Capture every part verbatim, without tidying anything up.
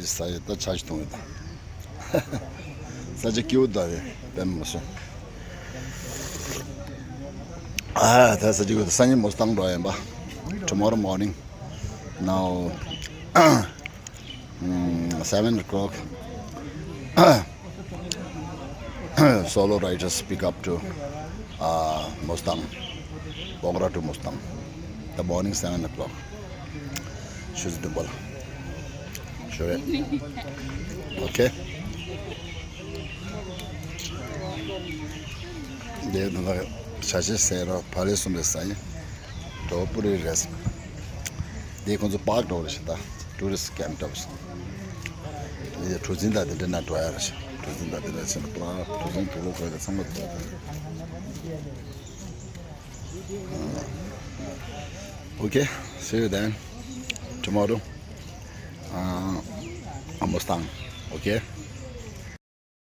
ས་ཡི་ད་ཆ་ཞིག་གཏོང་ཡོད་ད། ས་ཆ་སྐྱིད་པོ་ད་རེད་དཔེ་མ་སོང་། ཨ་ད་ས་ཆ་སྐྱིད་པོ་ད་སང་ཉིན་མོ་སྟང་འགྲོ་ཡིན་པ། Tomorrow morning, now, mm, seven o'clock. Solo riders pick up to, uh, Mustang, Bongra to Mustang, the morning seven o'clock. Shoes double. Sure. Okay. They don't know. ཤ་ཤེད་ཟེར་རོ་བ་ལེ་གསུམ་རེ་ཟ་ཡིན། འགྲོ་པོ་རེ་རེད། འདི་ཁོང་ཚོ་པཱརྐ་འགྲོ་རེད་ཤག་ད། ཊུ་རི་སི་ཊི་ཀེམ་འདྲ་བོ་ཞིག་འདི་གྲུ་གཟིངས་དང་དེ་འདྲ་ན་འགྲོ་ཡ་རེད་ཤག་གྲུ་གཟིངས་དང་དེ་འདྲ་ཕྱིན་ན་པུ་ར་གྲུ་གཟིངས་དུག་ལོག་དགོས་དེ་ཚང་མ་འགྲོ། Okay, see you then tomorrow. Uh, Mustang. Okay.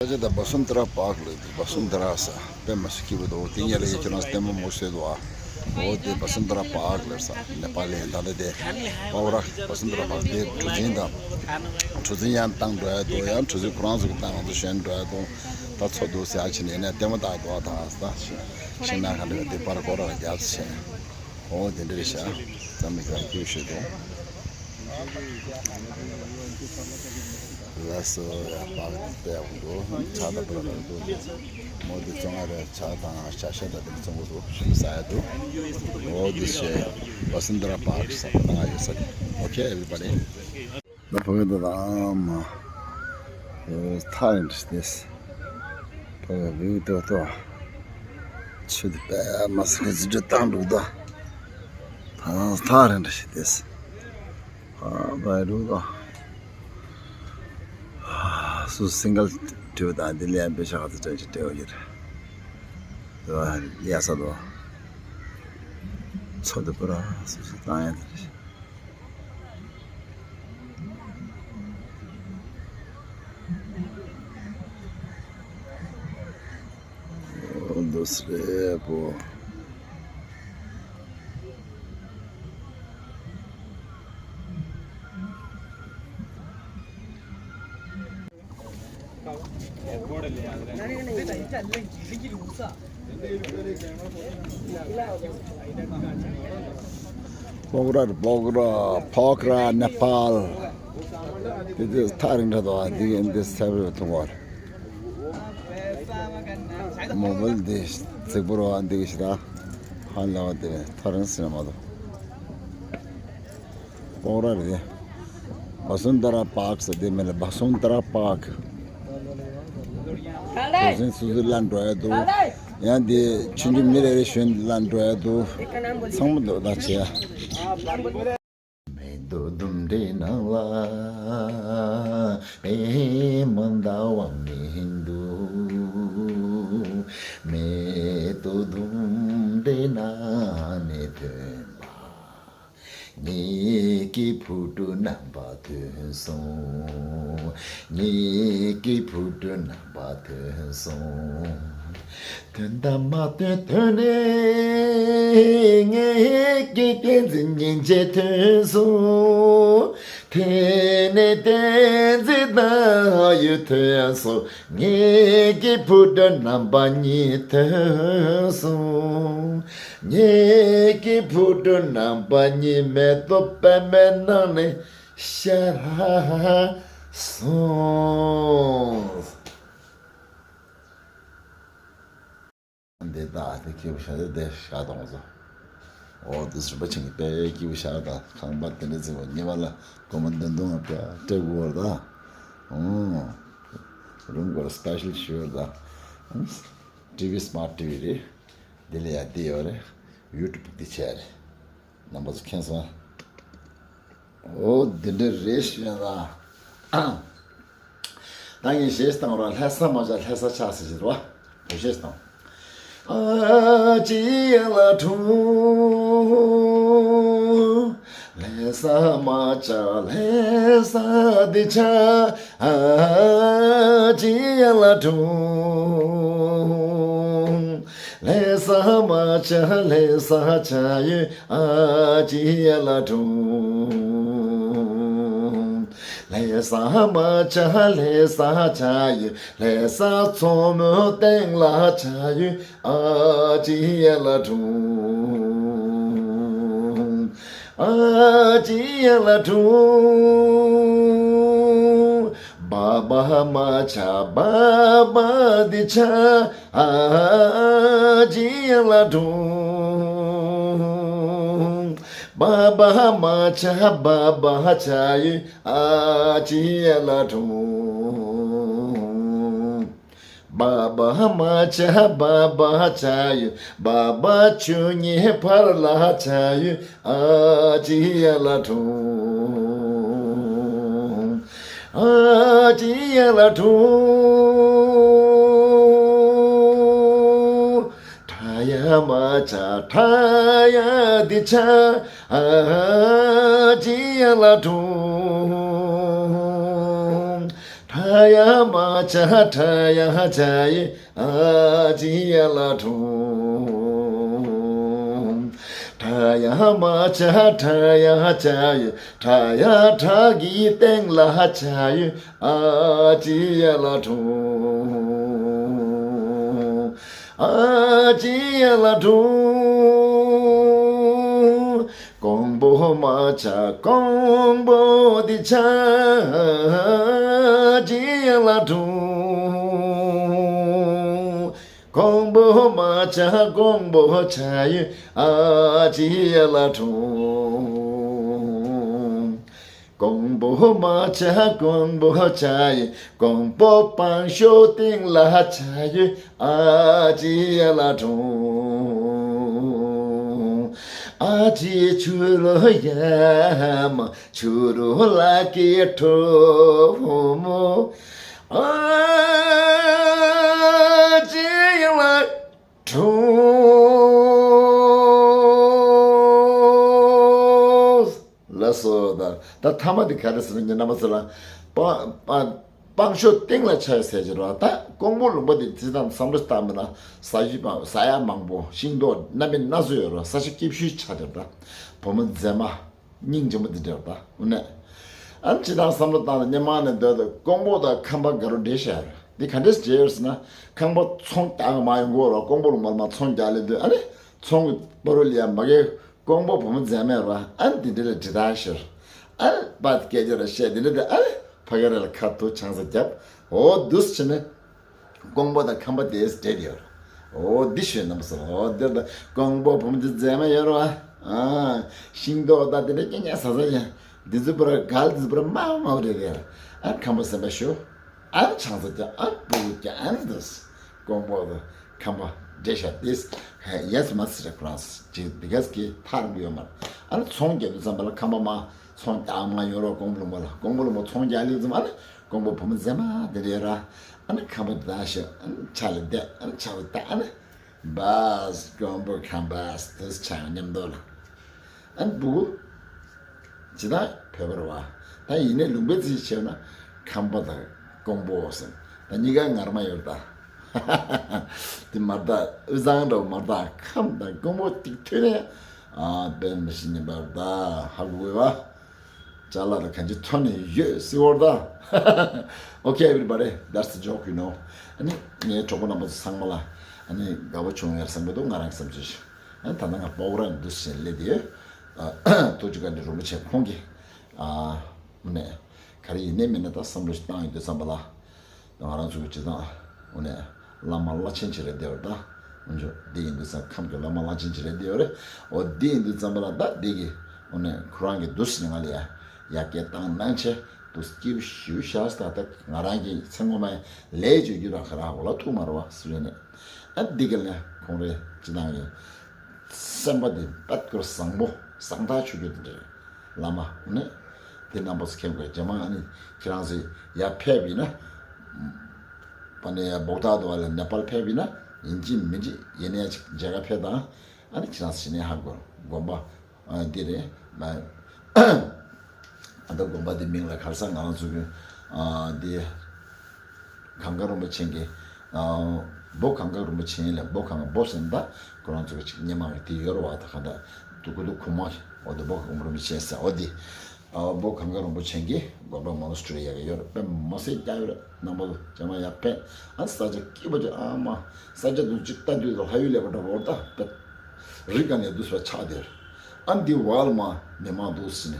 ད་ཅི་ད་བ་སུན་དྷ་ར་པཱརྐ་ལ་བ་སུན་དྷ་ར་ས་དཔེ་མ་སྲིད་སྐྱིད་པོ་འདུག་དེ་ཉེ་ལ་ཡི་ཁྱོད་རང་ལྟད་མོ་མོ་བཟོས་འདུག་ཨ། འོ་དེ་བ་སུན་དྷ་ར་པཱརྐ་ལ་ས་ནེ་པཱལ་ལ་ཡིན་ད་ལྟ་དེ་པ་བ་ར་བ་སུན་དྷ་ར་པཱརྐ་དེ་གྲུ་གཟིངས་དང་གྲུ་གཟིངས་ཡང་བཏང་འགྲོ་ཡ་འདུག་ཡང་གྲུ་གཟིངས་ཁོ་རང་ཚོ་གི་བཏང་ང་ཚོ་གཞན་འགྲོ་ཡ་འདུག་ད་ཚོ་འདུག་ཟེར་ཡ་ཕྱིན་ནས་ཡིན་ན་ལྟད་མོ་ལྟ་འདུག་ཨ། ད་ད་ཤི་ཤི་ན་ག་འདྲ་དེ་པར་སྐོར་ར་རྒྱབ་ཟེར་ནས། འོ་དེ་འདྲ་རེད་ཤག་རྩ་མི་དགའ་སྐྱིད་ཤོས་འདུག་ལགས་སོ་ཡ་པཱརྐ་དེ་དཔེ་ཡག་པོ་འདུག་ཇ་དང་པུ་ར་དང་འདུག་མོ་དེ་བཙོང་ཡ་རེད། ཇ་དང་ཤ་ཤ་དང་དེ་བཙོང་གི་འདུག་ཞིམ་ཟ་ཡ་འདུག་འོ་དེ་བྱས་བ་སུན་དྷ་ར་པཱརྐ་ས་ནང་ཡོད་ས་རེད། Okay, everybody. ད་བོད་དུ་དང་མ་ཐག་ཡིན་ཏེ། བོད་བིའུ་ཏོ་ཏོ། ཆུ་དེ་པད་མ་སེ་ག་ཟི་འདྲ་བཏང་འདུག་ད་ཐང་ཐག་རིང་འདྲ་ཞིག་ཏེ། ཨ་བའི་རུ་ལ་སུ་སིང་གལ་བྲིས་པ་དང་འདི་ལས་ཡང་པེ་ཤ་ཁ་ཚ་ཅན་ཞིག་སྤྲད་པ་ཡོད་རེད། དེ་བ་ཡ་ས་དོ་ཚོ་དེ་པུ་ར་སུ་སུ་བཏང་ཡ་དེ་རེད། འདུག་སེ་རེད་པོ། པོག་ར་པོག་ར་པོག་ར་ནེ་པཱལ། དེ་དེ་ཐག་རིང་འདྲ་དོ། འདི་གི་འདི་སེ་བ་ཐུང་བར། མོ་བལ་འདི་རྫིག་པོ་ར་འདི་གི་ཤི་ད་ཧ་ལ་བ་དེ་ཐག་རིང་སེ་མ་དོ། པོག་ར་རེད། བ་སུན་དྷ་ར་པཱརྐ་ཟེར་དེ་མིན་ལ་བ་སུན་དྷ་ར་པཱརྐ་གྲུ་གཟིངས་སོ་སོའི་ལ་འགྲོ་ཡ་འདུག་ཡང་དེ་ཆུང་ཆུང་མི་རེ་རེ་གཞོན་ལ་འགྲོ་ཡ་འདུག་ཚང་མ་འདུག་ད་བྱས། མེ་ཏོག་ལྡུམ་རའི་ནང་ལ་པད་མ་ཟླ་བ་མི་འདུག་མེ་ཏོག་ལྡུམ་རའི་ནང་ནས་ཐོན་པ། ངེད་ཀྱི་བུ་ཕྲུག་རྣམ་པ་ཐོན་སོང་། ངེད་ཀྱི་བུ་ཕྲུག་རྣམ་པ་ཐོན་སོང་། ཐོན་དང་མ་ཐོན་ཐོན་ནས་ངེད་ཀྱི་བསྟན་འཛིན་ཉིན་བྱེད་ཐོན་སོང་། ཐོན་ནས་བསྟན་འཛིན་ཟླ་འོད་ཐོན་སོང་། ངེད་ཀྱི་བུ་ཕྲུག་རྣམ་པ་གཉིས་ཐོན་སོང་། ངེད་ཀྱི་བུ་ཕྲུག་རྣམ་པ་གཉིས་མེ་ཏོག་པད་མའི་ནང་ནས་ཤར་སོང་། འདི་དག་དེ་སྐྱིད་པོ་ཤ་དེ་དེ་ཤ་དང་བཟོ། འོ་དེ་རིན་པོ་ཆེ་གི་དཔེ་སྐྱིད་པོ་ཤ་དང་ཁང་པ་དེ་འདྲ་ཟེར་བ་ཉི་མ་ལ་སྒོར་མོ་བདུན་སྟོང་ལྔ་བརྒྱ་སྤྲད་དགོས་རེད་ད། ཨོ། རུམ་སྒོར་སི་པེ་ཤལ་ཞུ་རེད་ད། ཊི་ཝི་སི་མཱར་ཊི་ཝི་རེད། དེ་ལ་ཡ་དེ་ཡོད་རེད། ཡུ་ཊུབ་དེ་བྱས་རེད། རྣམ་པ་ཚོ་མཁྱེན་སོང་། འོ་འདི་འདྲ་རེད་ཤག་ལ། ད་ངས་གཞས་བཏང་ར་ལྷ་ས་མ་བྱ་ལྷ་ས་ཆགས་ཟེར་གྱི་རེད་བ། འོ་གཞས་བཏང་། ཨ་ཅི་ཡ་ལ་ཁྲུང་། ལྷ་ས་མ་བྱ་ལྷ་ས་འདི་ཆགས། ཨ་ཅི་ཡ་ལ་ཁྲུང་། ལྷ་ས་མ་བྱ་ལྷ་ས་ཆགས་ཡོད། ཨ་ཅི་ཡ་ལ་ཁྲུང་། ལྷ་ས་མ་ཆ་ལྷ་ས་ཆ་ཡོད། ལྷ་ས་མཚོ་མོའི་སྟེང་ལ་ཆ་ཡོད། ཨ་ཅི་ཡ་ལ་དྲུང་། ཨ་ཅི་ཡ་ལ་དྲུང་། བ་བ་མ་ཆ་བ་བ་འདི་ཆ། ཨ་ཅི་ཡ་ལ་དྲུང་། བ་བ་མ་ཆ་བ་བ་ཆ་ཡོད། ཨ་ཅི་ཡ་ལ་དྲུང་། བ་བ་མ་ཆ་བ་བ་ཆ་ཡོད། བ་བ་ཆུ་གཉིས་བར་ལ་ཆ་ཡོད། ཨ་ཅི་ཡ་ལ་དྲུང་། ཨ་ཅི་ཡ་ལ་དྲུང་། ཁྲ་ཡ་མ་ཆ་ཁྲ་ཡ་འདི་ཆ། ཨ་ཅི་ཡ་ལ་དྲུང་། ཁྲ་ཡ་མ་ཆ་ཁྲ་ཡ་ཆ་ཡི། ཨ་ཅི་ཡ་ལ་དྲུང་། ཁྲ་ཡ་མ་ཆ་ཁྲ་ཡ་ཆ་ཡི། ཁྲ་ཡ་ཁྲ་གི་སྟེང་ལ་ཆ་ཡི། ཨ་ཅི་ཡ་ལ་དྲུང་། ཨ་ཅི་ཡ་ལ་དྲུང་། ཀོང་པོ་མ་ཆ་ཀོང་པོ་འདི་ཆ། ཨ་ཅི་ཡ་ལ་དྲུང་། ཀོང་པོ་མ་ཆ་ཀོང་པོ་ཆ་ཡི། ཨ་ཅི་ཡ་ལ་དྲུང་། ཀོང་པོ་མ་ཆ་ཀོང་པོ་ཆ་ཡི། ཀོང་པོ་སྤང་ཤོག་སྟེང་ལ་ཆ་ཡི། ཨ་ཅི་ཡ་ལ་དྲུང་། ཨ་ཅི་ཆུ་རུ་ཡ་མ་ཆུ་རུ་ལ་ཀི་ཁྲོ་མོ། ཨ་ཅི་ཡ་ལ་དྲུང་། ལགས་སོ། ད་ད་ཐ་མ་དེ་ག་རེ་ཟེར་ན། ངའི་རྣམ་པ་ཚོ་ལ་སྤ་སྤ་སྤང་ཤོག་སྟེང་ལ་ཆ་ཡོད་ཟེར་གྱི་རེད་བ། ད་ཀོང་པོ་ལུང་པ་དེ་ཅི་ཙམ་བསམ་བློ་བཏང་པ་ན་ཟ་ཡུལ་མང་ཟ་ཡ་མང་པོ། ཤིང་ཏོག་སྣ་མིན་སྣ་ཚོགས་ཡོད་རེད་བ། ས་ཆ་སྐྱིད་ཤོས་ཆགས་ཀྱི་རེད། ད་བུ་མོ་མཛེས་མ། སྙིང་རྗེ་མོ་འདི་འདྲ་ད་དངོས་གནས། ཨ་ནི་ཅི་ལྟར་བསམ་བློ་བཏང་ནས་སྔོན་མ་ནས་སྡོད་དུས་ཀོང་པོ་དང་ཁམས་པ་དགའ་རབ་འདྲེས་བཞག་ཡོད་རེད། འདི་ག་འདྲས་བྱས་ཡོད་ཟེར་ན། ཁམས་པ་ཚོང་རྒྱག་གི་མ་ཡོང་གི་རེད། ཀོང་པོ་ལུང་པར་མར་ཚོང་རྒྱག་སླེབས་དུས། ཨ་ནི་ཚོང་གི་པ་རོལ་ལ་ཡ་མ་གི་ཀོང་པོ་བུ་མོ་མཛེས་མ་རེད་བ། ཨ་ནི་འདི་འདྲ་ལ་འདྲི་ད་ཤོར། ཨ་ནི་པ་སྐད་ཆ་ར་བཤད། འདི་འདྲ་དེ་ཨ་ནི་ཕ་གི་ར་ལ་ཁ་ཐུག་ཆང་ས་བརྒྱབ། འོ་འདུག་སེ་བྱས་ནས། ཀོང་པོ་དང་ཁམས་པ་དེས་འདྲེས་ཡོད། འོ་འདི་ཞོན་ནམ་སོང་། འོ་འདིར་ད་ཀོང་པོ་བུ་མོ་འདི་མཛེས་མ་ཡོད་རེད་བ། ཨ། ཤིང་ཏོག་དང་དེ་འདྲ་སྐྱེ་ཉག་ཟ་ཟ་ཡ། འདི་ཚོ་པུ་ར་གལ་འདི་ཚོ་པུ་ར་དམར་དམར་རེད་རེད། ཨ་ཁམས་པ་སེམས་པ་ཞུ། ཨ་ཆང་ས་རྒྱག་ཨ་སྤུ་གུ་རྒྱག་ཨ་འདི། ཀོང་པོ་དང་ཁམས་པ་འདྲེས་ཤག་དེས། ཧེ་ཡས་མ་སི་རེད་ཁོ་རང་ཅིག་འདི་གས་ཀྱི་ཐར་གི་ཡོད་མ་རེད། ཨ་ནི་ཚོང་རྒྱག་དུས་ཙམ་པ་ལ་ཁམས་པ་མ་ཚོང་རྒྱག་མ་ཡོད་རེད། ཀོང་པོ་ལུང་པ་ལ། ཀོང་པོ་ལུང་པ་ཚོང་རྒྱག་ལེ་ཙམ་ཨ་ནི། ཀོང་པོ་བུ་མོ་མཛེས་མ་དེ་འདྲ་ར། ཨ་ནི་ཁམས་པ་དེ་དག་ཤོད། ཨ་ནི་ཆ་ལ་བསྡད། ཨ་ནི་ཆ་ལ་བསྡད། ཨ་ནི་བཱས་ཀོང་པོ་ཁམས་པ་དེ་ཆ་མཉམ་དུ་ལ། ཨ་ནི་བུ་ཇི་ལྟར་བོད་པ་རེད་བ། ད་ཡིན་ནའི་ལུང་པའི་རྩིས་བྱས་ན་ཁམས་པ་དང་ཀོང་པོ་ཟེར། ད་གཉིས་ཀ་ངར་མ་ཡོད་ད། དེ་མ་རེད་ད། དབུས་གཙང་འདྲ་བོ་མ་རེད་ད། ཁམས་དང་ཀོང་པོ་ཏིག་ཐོན་ནས། ཨ་དཔེ་མི་ཤེས་ཉན་པ་རེད་ད། ཧ་གོ་གི་བ། ཅ་ལག་ལ་གང་ཅི་ཐོན་ནས་ཡོད་སྲིད་འོར་ད། Okay, everybody, that's the joke, you know. ཨ་ནི་ངའི་གྲོགས་པོ་རྣམ་པ་ཚོ་ཚང་མ་ལ་ཨ་ནི་དགའ་པོ་བྱུང་ཡོད་བསམ་གྱི་འདུག་ང་རང་བསམ་ཚུལ་ཞིག་ཨ་ནི་ད་ལྟ་ང་སྤོག་ར་འདུག་སེ་སླེབས་དེ་ཡོད། ཐུགས་རྗེ་བཀའ་དྲིན་རིན་པོ་ཆེ་ཁོང་གིས་ཨ་ནས་ག་རེ་ཡིན་ནའི་མིན་ནའི་ད་བསམ་བློ་ཞིག་བཏང་ཡོང་དུས་ཙམ་པ་ལ། ང་རང་ཚོ་གི་སྤྱིར་བཏང་འོ་ནས་བླ་མ་བླ་ཆེན་ཅིག་རེད་བསྡད་ཡོད་རེད་ད། འོ་ཅོ་འདི་ཡིན་དུས་ཙམ་ཁམས་ཀྱི་བླ་མ་བླ་ཆེན་ཅིག་རེད་བསྡད་ཡོད་རེད། འོ་འདི་ཡིན་དུས་ཙམ་པ་ལ་ད་འདི་གི་འོ་ནས་ཁོ་རང་གི་འདུག་སེ་ང་ལ་ཡ་ཡར་སྐད་བཏང་གནང་བྱས་འདུག་སྐྱིད་པོ་ཞེ་པོ་བཞག་ད། ད་ང་རང་གི་མཚན་ངོ་མ་ལས་བརྗོད་རྒྱུ་དང་ག་རེ་ཧ་གོ་ལ་ཐུག་མ་རེད་བ་སུ་རེད་ནས། ཨ་འདི་ག་ལ་ཁོང་རེ་སྤྱིར་བཏང་གི་སེམས་པ་འདི་དཔལ་གུར་བཟང་པོ་བཟང་ཐག་ཆོད་རྒྱུ་དེ་འདྲ་རེད། བླ་མ་ནི་དེ་རྣམ་པ་ཚོ་མཁྱེན་དགོས། རྗེས་མ་ཨ་ནི་ཁྱེད་རང་ཚོ་ཡར་ཕེབས་པ་ཡིན་ན། པ་ནི་ཡར་བོག་ཏག་དུ་བ་ལ་ནེ་པཱལ་ཕེབས་པ་ཡིན་ན་ཡིན་གཅིག་མིན་གཅིག་ཡིན་ནའི་ཅིག་མཇལ་ཁ་ཕེབས་དང་། ཨ་ནི་ཁྱེད་རང་ཚོ་ཞི་གནས་ཧ་གོ་དགོན་པ་འདི་རེད། ཨ་ད་དགོན་པ་འདི་མིང་ལ་ག་རེ་ཟེར། ང་རང་ཚོ་གི་འདི། གངས་དཀར་རིན་པོ་ཆེ་གི་ཨ་བོ་གངས་དཀར་རིན་པོ་ཆེ་ཡིན་ལ། བོ་གངས་བོ་ཟེར་ན་ད་ཁོ་རང་ཚོ་གི་ཅིག་སྔོན་མ་གི་དེ་ཡོད་རེད་བ། ད་ག་འདྲ་དུ་ཀུ་དུ་ཁུ་མ་འོ་དེ་བོ་གངས་རིན་པོ་ཆེ་ཟེར་འོ་དེ། ཨ་བོ་གངས་དཀར་རིན་པོ་ཆེ་གིས་དགོན་པ་མོ་ནེ་སི་ཊི་རི་ཡག་གི་ཡོད་རེད། དཔེ་མི་སྲིད་རྒྱ་ཡོད་རེད། རྣམ་པ་ཚོ་རྗེས་མ་ཡར་ཕེབས། ཨ་ས་ཆ་སྐྱིད་པོ་ཅིག་ཨ་མ་ས་ཆ་འདི་ཅིག་ལྟ་དུས་ལ་ལྷ་ཡུལ་ལས་པ་འདྲ་བོ་རེད། ད་དཔེ་རི་སྒང་ནས་འདུག་སེ་ཆགས་བསྡད་ཡོད་རེད། ཨ་འདི་བར་ལ་མ་མི་མང་འདུག་སེ་ནས་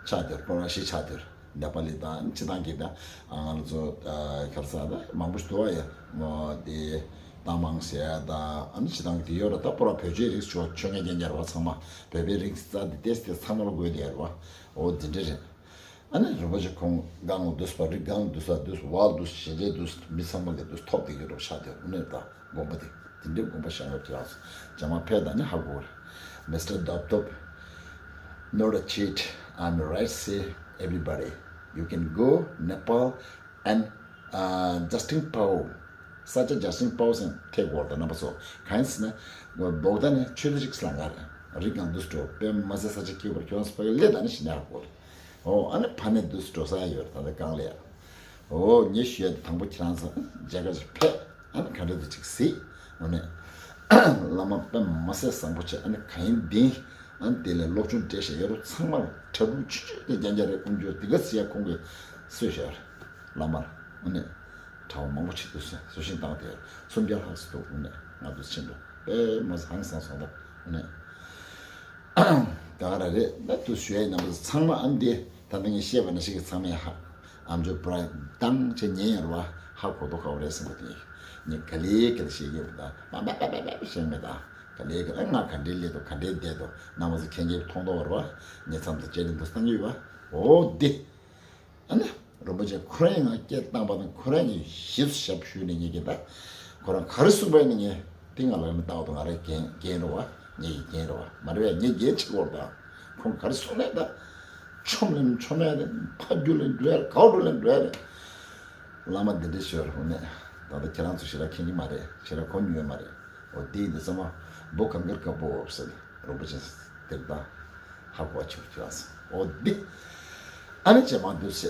ཆགས་བསྡད་ཡོད་རེད། ཁོ་རང་ཤི་ཆགས་བསྡད་ཡོད་རེད། ནེ་པ་ལི་དང་ཕྱི་ཐང་གི་དང་ང་རང་ཚོ་ག་རེ་ཟེར་ད་མང་པོ་ཞིག་འདུག་བ། ཡ་མོ་དེ་རྟ་མང་ཟེར་ཡ་དང་ཨ་ནི་ཕྱི་ཐང་གི་དེ་ཡོད་རེད། ད་པོ་ར་བོད་ཆས་རིགས་ཆོ་ཆོ་ངེས་རྐྱང་རྐྱང་རེད་བ། ཚང་མ་བོད་པའི་རིགས་རྩ་དེ་ཏེས་ཏེ་ཚང་མ་ལ་དགོས་དེ་རེད་བ། འོ་དེ་འདྲ་རེད། ཨ་ནི་རིན་པོ་ཆེ་ཁོང་སྒང་ལ་འདུག་སེ་པ་རི་སྒང་ལ་འདུག་སེ་འདུག་སེ་བར་འདུག་སེ་ཞལ་འབྲས་འདུག་སེ་མི་ཚང་མ་ལ་འདུག་སེ་ཐོབ་བསྡད་ཀྱི་རེད་བ། ཆགས་བསྡད་ཡོད་རེད། ད་དགོན་པ་དེ་དེ་འདྲའི་དགོན་པ་བཞེངས་ཡོད་དེ་ཡང་རྗེས་མ་ཕེབས་ད་ནི་ཧ་གོ་རེད། མི་སི་ཊར་Dop Dop, not a cheat, I'm right, say everybody, you can go Nepal and uh, Justin Pao, ས་ཆ་ཇ་སིན་པའོ་ཟེར་ཐེག་གོ་རེད། རྣམ་པ་ཚོ་གང་ཡིན་ཟེར་ན་བོག་ད་ནི་ཆོས་སྡེ་ཅིག་ལང་ག་རེད། རི་སྒང་འདུག་སེ་འགྲོ་དཔེ་མི་སྲིད་ས་ཆ་སྐྱིད་པོ་རེད། ཁྱོད་རང་ཚོ་ཕ་གི་སླེབས་ད་ནི་ཞི་ནས་ཧ་གོ་རེད། འོ་ཨ་ནི་ཕ་ནས་འདུག་སེ་འགྲོ་ས་ཡ་ཡོད་རེད། ད་ལྟ་སྒང་ལ་ཡ། འོ་ངས་ཞུ་ཡ་དེ་དང་པོ་ཁྱེད་རང་ཚོ་མཇལ་ཁ་ཅིག་ཕེབས། ཨ་ནི་ག་འདྲ་འདུག་ཅིག་གཟིགས། འོ་ནས་བླ་མ་དཔེ་མི་སྲིད་བཟང་པོ་བྱས། ཨ་ནི་གང་ཡིན་འདི་ཨ་ནི་དེ་ལས་སློབ་སྦྱོང་སྤྲད་བཞག་ཡོད་རེད། ཚང་མ་ལ་གྲྭ་ཕྲུག་ཆུང་ཆུང་དེ་རྐྱང་རྐྱང་རེད། ཀུན་སྤྱོད་དེ་ག་ཟེར་ཡ་ཁོང་གིས་གསོས་བཞག་ཡོད་རེད་བླ་མ་ལ། ཨ་ནི་གྲྭ་པ་མང་པོ་ཅིག་འདུག་སེ་གསོལ་ཞིང་བཏང་དེ་སུམ་བརྒྱ་ལྷག་ཙམ་འདུག་ཨ་ནི་ང་ཚོ་ཕྱིན་འགྲོ་དཔེ་མི་སྲིད་ཧང་སང་སོང་། ད་ཨ་ནི། ད་ག་རང་རེད། ད་དུ་ཞུ་ཡ་ཡིན་ན་མོ་ཚང་མ་ཨ་འདི་ད་ལྟ་ངས་བཤད་པ་ནང་བཞིན་གྱི་ཚང་མས་ཧ་ཨམ་ཅོག་པར་དང་ཆེ་ཉན་ཡོད་རེད་བ། ཧ་གོ་རྟོགས་དཀའ་བ་རེད་བསམ་པ་དེ་ངས་ག་ལེ་ག་ལེ་བཤད་ཡོད་པ། ད་པ་པ་པ་པ་པ་བཤད་མེད། ད་ག་ལེ་ག་ལེ་ང་ག་འདྲའི་སླེབས་འདུག་ག་འདྲའི་བསྡད་འདུག་རྣམ་པ་ཚོ་མཁྱེན་མཁྱེན་མཐོང་མཐོང་བ་རེད་བ། ངས་མཚམས་དང་བཅད་རིམ་དུ་བཏང་གི་ཡོད་པ། འོ་འདི། ཨ་ནི་རིན་པོ་ཆེ་ཁོ་རང་ཡང་སྐད་བཏང་པ་དང་ཁོ་རང་གིས་ཞིབ་ཞབས་ཞུས་ནས་ངེད་ཀྱི་ད་ཁོ་རང་ག་རེ་གསུངས་པ་ཡིན་ན་ངས་དེ་ང་ལ་མི་ལྟ་བ་དང་ང་རའི་འགན་འགན་རེད་བ། ངེད་ཀྱི་འགན་རེད་བ། མ་རེད་བས་ངས་འགན་ཆེ་བོར་དང་ཁོང་ག་རེ་གསུངས་ནས་ད་ཆོམ་ལེན་ཆོམ་ཡ་རེད། ཕ་རྒྱུ་ལེན་འགྲོ་ཡ་རེད། གའོ་འགྲོ་ལེན་འགྲོ་ཡ་རེད། བླ་མ་འདི་འདྲ་ཞོར་ཧུ་ནས་ད་ལྟ་ཁྱེད་རང་ཚོ་ཞེ་དྲག་མཁྱེན་གྱི་མ་རེད། ཞེ་དྲག་གོ་མྱོང་ཡོད་མ་རེད། འོ་དེ་ཡིན་དུས་ཚང་མ་བོ་གངས་དཀར་དཀར་པོ་ཟེར་ནས་རིན་པོ་ཆེ་དེར་ད་ཧ་གོ་བ་ཆེ་བ་ཁྱོད་རང་ཚོ། འོ་འདི་ཨ་ནི་རྗེས་མ་འདུག་སེ་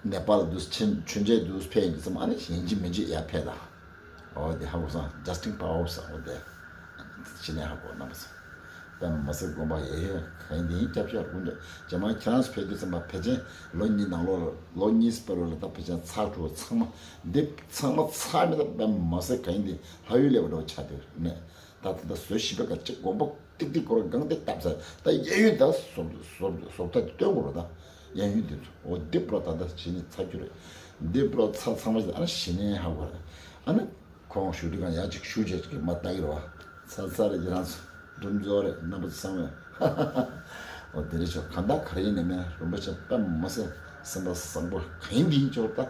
ནེ་པཱལ་འདུག་ཕྱིན་ཆུན་ཆེ་འདུག་ཕེབས་ཡིན་དུས་ཚང་མ་ཨ་ནི་ཡིན་གཅིག་མིན་གཅིག་ཡར་ཕེབས་དང་། འོ་དེ་ཧ་གོ་སོང་། ཇ་སི་ཊིན་པའོ་ཟེར་འོ་དེ་ཕྱི་ནས་ཧ་གོ་རྣམ་པ་ཚོ། དཔེ་མི་སྲིད་དགོངས་པ་ཡེ་ཡོད་གང་ཡིན་འདི་ཡིན་སྐྱབས་ཤོག་དགོངས་འདོད། རྗེས་མ་ཁྱེད་རང་ཚོ་ཕེབས་དུས་ཙམ་པ་ཕལ་ཆེར་ལོ་གཉིས་ནང་ལོགས་ལ་ལོ་གཉིས་སྤེལ་བ་ལ་ད་ཕལ་ཆེར་ཚར་འགྲོ་ཚང་མ་འདི་ཚང་མ་ཚར་མེད། ད་དཔེ་མི་སྲིད་གང་ཡིན་འདི་ལྷ་ཡུལ་ལས་པ་འགྲོ་ཆགས་དུས་ནས་ད་ད་ད་བཟོ་ཞིབ་པའི་ག་ཅིག་དགོངས་པ་ཏིག་ཏིག་སྐོར་གང་དེ་བཏབ་ཚར། ད་གཡས་གཡོན་ད་བཟོ་བཟོ་བཟོ་ལྟ་དེ་སྟོན་དགོས་རེད། ད་གཡས་གཡོན་འདི་ཚོ་འོ་འདི་པོ་ད་ད་ཕྱི་ནས་ཚར་རྒྱུ་རེད། འདི་པོ་ཚར་ཚང་མ་ཨ་ནི་ཕྱི་ནས་ཧ་གོ་རེད། ཨ་ནི། ཁོང་བཞུགས་དུས་གང་ཡག་ཅིག་བཞུགས་བྱས་ཅིག་མ་ལྟ་གི་རེད་བ། ཚར་ཚར་རེད་ཁྱེད་རང་ཚོ་འགྲུམ་རྫོགས་རེད་རྣམ་པ་ཚོ་ཚང་མས། འོ་དེ་རེད་ཆོག་གང་ལྟར་ག་རེ་ཡིན་ནས་མིན་རིན་པོ་ཆེ་དཔེ་མི་སྲིད་སེམས་པ་བཟང་པོ་གང་ཡིན་འདི་ཡིན་ཆོག་ད།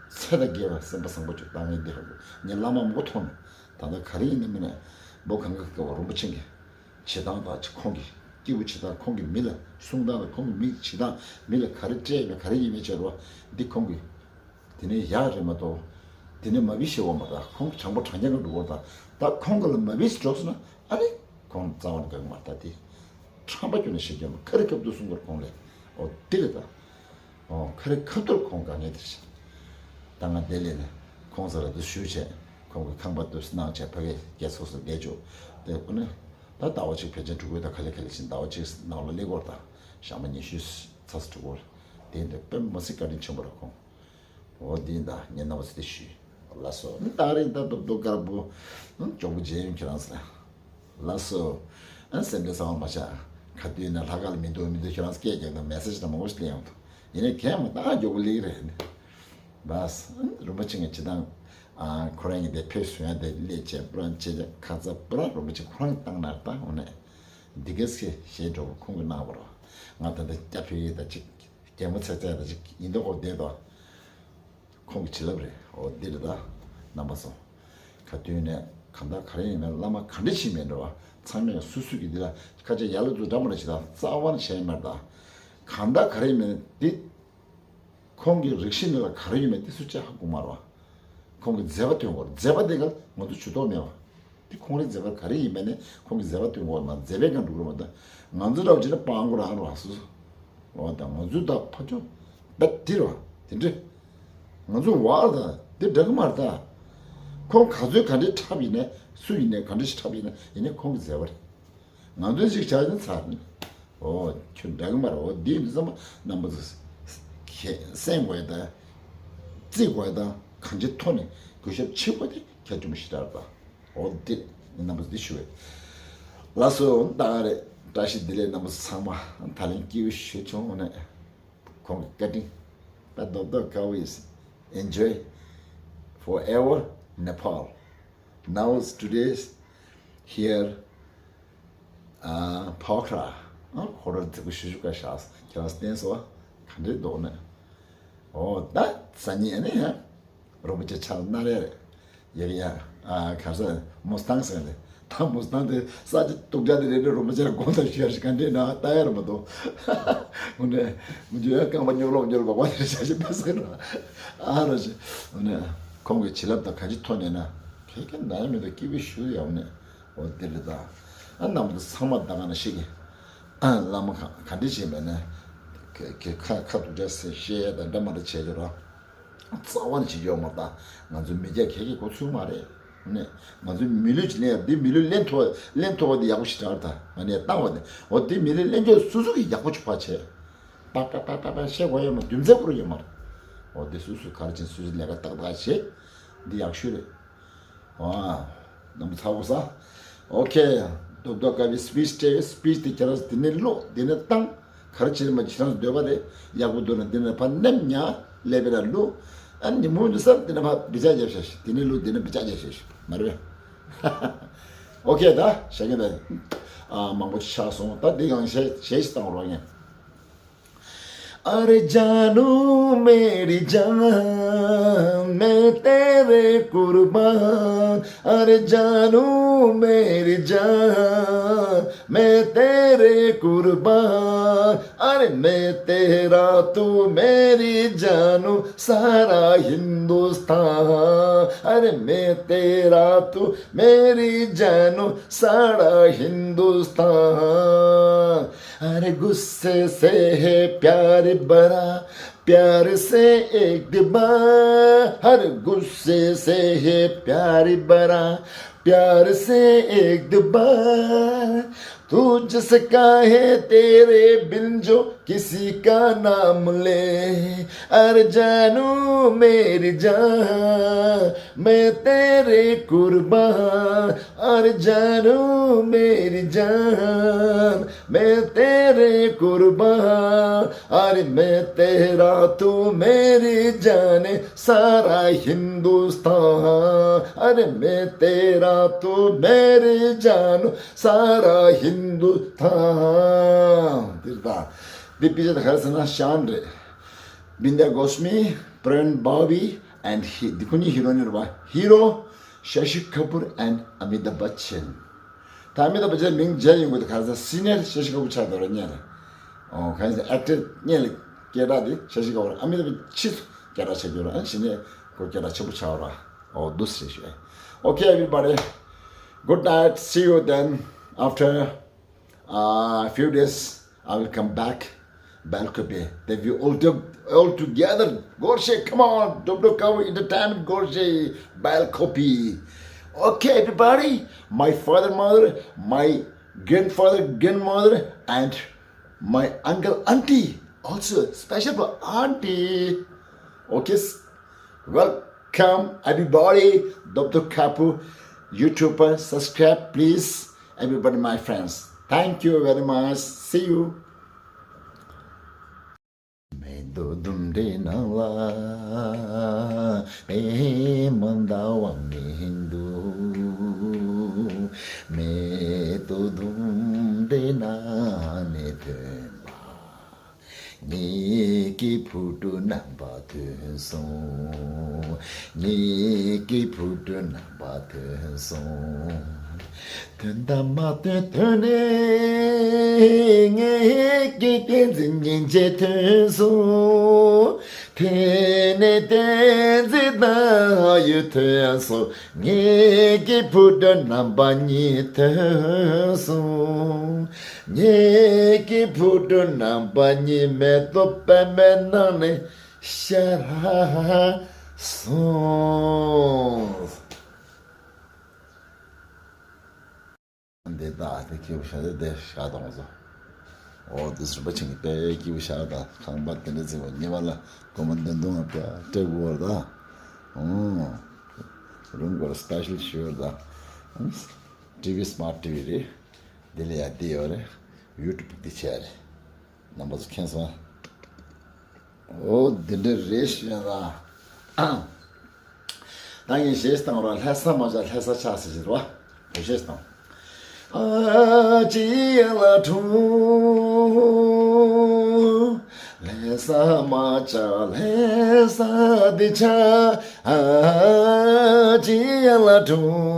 ཚེ་དང་འགལ་བ་སེམས་པ་བཟང་པོ་ཅིག་བཏང་ངེས་འདི་ཧ་གོ་ངས་བླ་མ་མང་པོ་མཐོང་ནས་ད་ལྟ་ག་རེ་ཡིན་ནས་མིན་ནས་བོ་གང་གི་སྐབས་རིན་པོ་ཆེ་གི་བྱེད་སྟངས་དང་ཁོང་གི་སྐྱེས་བུ་བྱེད་སྟངས་ཁོང་གི་མི་ལ་གསུང་སྟངས་དང་ཁོང་གི་མི་བྱེད་སྟངས་མི་ལ་ག་རེ་སྤྲད་ཡོད་པ་ག་རེ་ཡིན་མིན་བྱས་རེད་བ་འདི་ཁོང་གི་དེ་ནས་ཡག་རེད་མ་གཏོགས། དེ་ནས་མ་བི་ཤེས་བ་མ་རེད། ཁོང་དྲང་པོ་དྲང་རྐྱང་གི་འགྲོ་བར་དང་ད་ཁོང་གི་ལ་མ་བི་ཤེས་འགྲོ་སོང་ན་ཨ་ནི་ཁོང་རྩ་བ་ནས་དགའ་གི་མ་རེད། ད་དེ་ཁྲམ་པ་ཁྱོན་ནས་བཤད་རྒྱུ་མ་ཁ་རི་ཁ་ཐུག་གསུང་དགོས་རེད་ཁོང་ལས། འོ་དེ་རེད་ད། འོ་ཁ་རི་ཁ་ཐུག་ཁོང་དགའ་ངེས་དེ་རེད། ད་ང་དེ་ལས་ནས་ཁོང་ཚོ་ལ་དུ་ཞུས་བྱས་ཁོང་གི་ཁང་པ་དུ་གནང་བྱས་ཕ་གི་རྒྱལ་ཚོགས་སུ་བསྡད་བཅུག་དེ་ཁོ་ནས་ད་ཟླ་བ་གཅིག་ཕལ་ཆེར་འགྲོ་དགོས་ད་ག་ལེ་ག་ལེ་བྱས་ཟླ་བ་གཅིག་ནང་ལ་སླེབས་དགོས་རེད་ད། ཞག་མ་ཉི་ཤུ་ཚ་ས་འགྲོ་དགོས་རེད། དེ་འདྲ་དཔེ་མ་སྲིད་བཀའ་དྲིན་ཆེན་པོ་རེད་ཁོང་། འོ་འདི་འདྲ་ངས་རྣམ་པ་ཚོ་དེ་ཞུས། ལགས་སོ། ད་རེས་ད་རྡོག་རྡོག་དཀར་པོ། ཨ་མགྱོགས་པོ་མཇལ་ཡོང་ཁྱེད་རང་ཚོ་ལ། ལགས་སོ། ཨ་སེམས་པའི་གསང་བ་མ་བྱ། ག་དུས་ན་ལྷག་དཀར་ལ་མི་འདུག་མི་འདུག་ཁྱེད་རང་ཚོ་སྐད་རྒྱག་དང་མེ་སེ་ཇི་དང་མང་པོ་ཞིག་སླེབས་ཡོང་དང་། ཡིན་ནའི་གས་མ་ད་མགྱོགས་པོ་སླེབས་ཀྱི་རེད། བས། ཨ་རིན་པོ་ཆེ་ངས་ཇི་ལྟར། ཨ་ཁོ་རང་གི་དེ་ཕེབས་བཟོ་ཡ་དེ་སླེབས་བྱས་པུ་ར་བྱས་བྱས་ཁ་ཚ་པུ་ར་རིན་པོ་ཆེ་ཁོ་རང་གིས་བཏང་ན་ད་འོ་ནས། འདི་གས་ཀྱི་ཞེས་འགྲོ་བ་ཁོང་གིས་གནང་བ་རེད། ང་ད་ལྟ་སྐྱ་ཕེ་ཡི་ད་ཅིག་རྒྱལ་མོ་ཚེ་ཚེ་ད་ཅིག་ཡིན་མདོག་ཁོག་བསྡད་དོ། ཁོང་གི་བྱིན་རླབས་རེད། འོ་འདི་རེད་ད། རྣམ་པ་ཚོ། ག་དུས་ནས་གང་ལྟར་ག་རེ་ཡིན་མིན་བླ་མ་ག་འདྲ་ཞིག་མིན་འགྲོ་བ། ཚང་མས་སུ་སུ་གི་འདི་ལ་ཁ་ཆེ་ཡར་ལ་འཛུགས་འདྲ་མོ་རེ་བྱེད་དང་རྩ་བ་ནས་བྱས་མེད་ད། གང་ལྟར་ག་རེ་ཡིན་མིན་འདི། ཁོང་གི་རིགས་ཤིག་ནི་ལ་ག་རེ་ཡིན་མིན་འདི་སུ་ཅག་ཧ་གོ་མ་རེད་བ། ཁོང་གི་མཛད་པ་སྟོན་དགོས་རེད། མཛད་པ་འདི་ག་ང་ཚོ་ཇུས་གཏོགས་མེད་བ། འདི་ཁོང་རའི་མཛད་པ་ག་རེ་ཡིན་མིན་ནི་ཁོང་གི་མཛད་པ་སྟོན་དགོས་མ་མཛད་པའི་སྒང་འགྲོ་གི་རེད་མ་གཏོགས་ང་ཚོ་འདྲ་བ་བྱས་ན་སྤང་དགོས་རང་རེད་བ་སོ་སོ། འོ་ད་ང་ཚོ་ད་ཕ་ཆོ་ད་འདི་རེད་བ་དེ་འདྲ། ང་ཚོ་བར་ད་འདི་འདྲ་གི་མ་རེད་ད། ཁོང་ག་ཚོད་ག་འདྲའི་འཁྲབ་ཡིན་ནའི་སུ་ཡིན་ནའི་ག་འདྲ་ཞིག་འཁྲབ་ཡིན་ན་ཡིན་ནའི་ཁོང་གི་མཛད་པ་རེད། ང་ཚོའི་ཅིག་བྱ་ཡིན་ཚར་ནས། ཨོ་ཁྱོད་འདྲ་གི་མ་རེད། ཨོ་འདི་ནི་ཚང་མ་རྣམ་པ་ཚོ་གསན་དགོས་དང་། བརྩི་དགོས་དང་། གང་ཅིའི་ཐོག་ནས་གུས་ཞབས་བྱེད་དགོས་དེ་ཁྱེད་ཆུང་ཞིག་རེད་པ། ཨོ་འདི་རྣམ་པ་ཚོ་འདི་ཞུ་བས། ལགས་སོ། ད་ག་རེད། བཀྲ་ཤིས་བདེ་ལེགས། རྣམ་པ་ཚོ་ཚང་མ་ད་ལན་སྐྱིད་པོ་ཞུ་བྱུང་ནས། ཁོང་གི་བཀའ་དྲིན། But Doctor Kavi is enjoy forever Nepal. Now today's here, uh, Pokhara. ཨ་ཁོ་ར་དེ་གུ་ཤུ་ཤུ་ཀ་ཤག་ཁྱེད་རང་བསྟན་སོ། ག་འདྲའི་འདུག་ནས། ཨོ་ད་སང་ཉིན་ཨ་ནི་ཡ། རོ་པོ་ཆེ་ཆགས་ན་རེ་རེ། ཡ་ཡ། ཨ་ག་ས་མོ་སི་ཏང་ཟེར་ནས། ད་མོ་སི་ཏང་དེ་ས་ཆ་སྟུག་ཅག་དེ་རེད་དེ། རོ་མ་ཆེ་དགོང་དག་ཞུ་ཡ་ཞིག་ག་འདྲེ་ན་ལྟ་ཡ་ར་མ་གཏོགས། འོ་ནས་མི་འཇུ་ཡ་རྐང་པ་སྙོག་ལོག་སྙོག་ལོག་བ་དེ་ཞག་ཞིག་པས་ཟེར་ན། ཨ་ར་ཞིག་འོ་ནས་ཁོང་གི་བྱིན་རླབས་དང་ག་ཅི་ཐོག་ནས་ན་ཁེ་ཁེ་ན་ཡ་མི་འདུག་སྐྱིད་པོ་ཞུ་ཡ། འོ་ནས་འོ་དེ་རེད་ད། ཨ་རྣམ་པ་ཚང་མ་ད་ག་ན་ཤི་གི། ཨ་བླ་མ་ག་ག་འདྲེ་བྱས་མེད་ན། ཁེ་ཁེ་ཁ་ཁ་ཐུག་ཅག་ཟེར་བཤད་ཡ་དང་འདྲ་མ་འདྲ་བྱས་ཀྱི་ར། རྩ་བ་ནས་བྱེད་རྒྱུ་ཡོད་མ་རེད་ད། ང་ཚོ་མི་སྐྱ་གལ་གྱི་གོ་ཚུལ་མ་རེད། ནས་ང་ཚོ་མི་ལུས་ཀྱི་ལེན་ཡ་འདི་མི་ལུས་ལེན་ཐུབ་ལེན་ཐུབ་པ་འདི་ཡག་པོ་ཞིག་རེད་ད། ང་ནས་བཏང་བ་ནས་འོ་འདི་མི་ལུས་ལེན་རྒྱུ་སོ་སོ་གི་ཡག་པོ་ཆོག་པ་བྱས། པ་པ་པ་པ་པ་བཤད་དགོས་ཡོད་མ། རྒྱུ་མཚན་ཁོ་རང་ཡོད་མ་རེད། འོ་འདི་སོ་སོ་ག་རེ་བྱེད་སོ་སོ་ལས་ཀ་ཏག་ཏག་བྱེད། འདི་ཡག་ཤོས་རེད། ཨ། རྣམ་པ་ཚ་བོ་ས། ཨོ་ཁེ། རྡོབ་རྡོབ་ཀ་བི་སི་པིཆ་དེ་སི་པིཆ་དེ་ཁྱེད་རང་དེ་ནས་ཀློག་དེ་ནས་བཏང་། ག་རེ་བྱེད་མ་ཁྱེད་རང་འདོད་པ་རེད། ཡག་པོ་འདུག་ན་དེ་ནས་ཕར་མནན་ཉག་ལས་པས་ན་ཀློག་ཨ་ཉིན་མོ་འདི་སར་དེ་ནས་ཕར་བི་ཅག་རྒྱབ་ཤག་ཤིག་དེ་ནས་ཀློག་དེ་ནས་བི་ཅག་རྒྱབ་ཤག་ཤིག་མ་རེད་པས། ཨོ་ཁེ་ད་ཤ་གི་ད། ཨ་མང་པོ་ཆགས་སོང་། ད་འདི་གང་བཤད་བཤད་ཤིག་བཏང་རོགས་ཡིན། अरे जानू मेरी जान, मैं तेरे कुर्बान। अरे जानू मेरी जान, मैं तेरे कुर्बान। अरे मैं तेरा तू मेरी जानू सारा हिंदुस्तान। अरे मैं तेरा तू मेरी जानू सारा हिंदुस्तान। अरे गुस्से से है प्यार भरा, प्यार से एक दीवार। हर गुस्से से है प्यार भरा, प्यार से एक दीवार। तू जिसका है तेरे बिन जो किसी का नाम ले। अरे जानू मेरी जान, मैं तेरे कुर्बान। अरे जानू मेरी जान, मैं तेरे कुर्बान। अरे मैं तेरा तू मेरी जान, सारा हिंदुस्तान। अरे मैं तेरा तू मेरी जान, सारा हिंदुस्तान। འདི་རེད་ད། འདི་དཔེ་ཆ་ད་ག་རེ་ཟེར་ན་ཤན་རེད། Bindya Goswami, Praveen Bobby and he- འདི་ཁོ་གཉིས་ཧི་རོ་ཡིན་རེད་པ། Hero Shashi Kapoor and Amitabh Bachchan. ད་ཨ་མི་ཏཱབ་བྷ་ཆན་མིང་མཇལ་ཡོང་གི་འདུག་ག་རེ་ཟེར་སི་ནི་ཡར་ཤ་ཤི་ཀ་པུར་ཆགས་འདུག་ར་སྔོན་ལ། ཨོ་ག་རེ་ཟེར་ཨེག་ཊར་སྔོན་ལ་སྐད་གྲགས་དེ་ཤ་ཤི་ཀ་པུར། ཨ་མི་ཏཱབ་ཕྱིས་སུ་སྐད་གྲགས་ཆགས་ཀྱི་ཡོད་ར། ཨ་ནི་གཞི་ནས་ཁོ་སྐད་གྲགས་ཆེན་པོ་ཆགས་ར། ཨོ་འདུག་སེ་ཞུ། Okay everybody, good night, see you then after a few days. I will come back. Bell copy. Then we all do, all together. Gorshe, come on. Dubdo Kavu Entertainment Gorshe. Bell copy. Okay, everybody. My father, mother, my grandfather, grandmother, and my uncle, auntie. Also special for auntie. Okay. Welcome everybody, Doctor Kapu YouTuber, subscribe please, everybody, my friends. Thank you very much. See you. མེ་ཏོག་ལྡུམ་རའི་ནང་ལ་པད་མ་ཟླ་བ་མི་འདུག་མེ་ཏོག་ལྡུམ་རའི་ནང་ནས་ཐོན་པ། ངེད་ཀྱི་བུ་ཕྲུག་རྣམ་པ་ཐོན་སོང་། ངེད་ཀྱི་བུ་ཕྲུག་རྣམ་པ་ཐོན་སོང་། ཐོན་དང་མ་ཐོན་ཐོན་ནས་ངེད་ཀྱི་བསྟན་འཛིན་སྙིང་རྗེ་ཐོན་སོང་། ཐོན་ནས་བསྟན་འཛིན་ཟླ་འོད་ཐོན་སོང་། ངེད་ཀྱི་བུ་ཕྲུག་རྣམ་པ་གཉིས་ཐོན་སོང་། ངེད་ཀྱི་བུ་ཕྲུག་རྣམ་པ་གཉིས་མེ་ཏོག་པད་མའི་ནང་ནས་ཤར་སོང་། འདི་ད་དེ་ཁྱེད་བཤད་དེ་བདེ་ཤ་དང་བཟོ། ཨོ་དེ་རིན་པོ་ཆེ་གི་དཔེ་སྐྱིད་པོ་ཤར་ད་ཁང་པ་དེ་འདྲ་ཟེར་བ་ཉེ་བ་ལ་སྒོར་མོ་བདུན་སྟོང་ལྔ་བརྒྱ་སྤྲད་དགོས་བར་ད། ཨོ་རུང་སྒོར་སྤེ་ཤལ་ཞུ་བར་ད། ཊི་ཝི་སི་མཱར་ཊི་ཝི་རེད། དེ་ལ་ཡ་དེ་ཡོད་རེད། ཡུ་ཊུབ་དེ་བྱས་རེད། རྣམ་པ་ཚོ་མཁྱེན་སོང་། ཨོ་འདི་འདྲ་རེད་ཤོད་ན། ད་ངས་གཞས་བཏང་རོགས། ལྷ་ས་མ་ཆ་ལྷ་ས་ཆགས་ཟེར་གྱི་རོགས། གཞས་བཏང་། ཨ་ཅི་ཡ་ལ་དྲུང་། ལྷ་ས་མ་ཆ་ལྷ་ས་འདི་ཆ། ཨ་ཅི་ཡ་ལ་དྲུང་།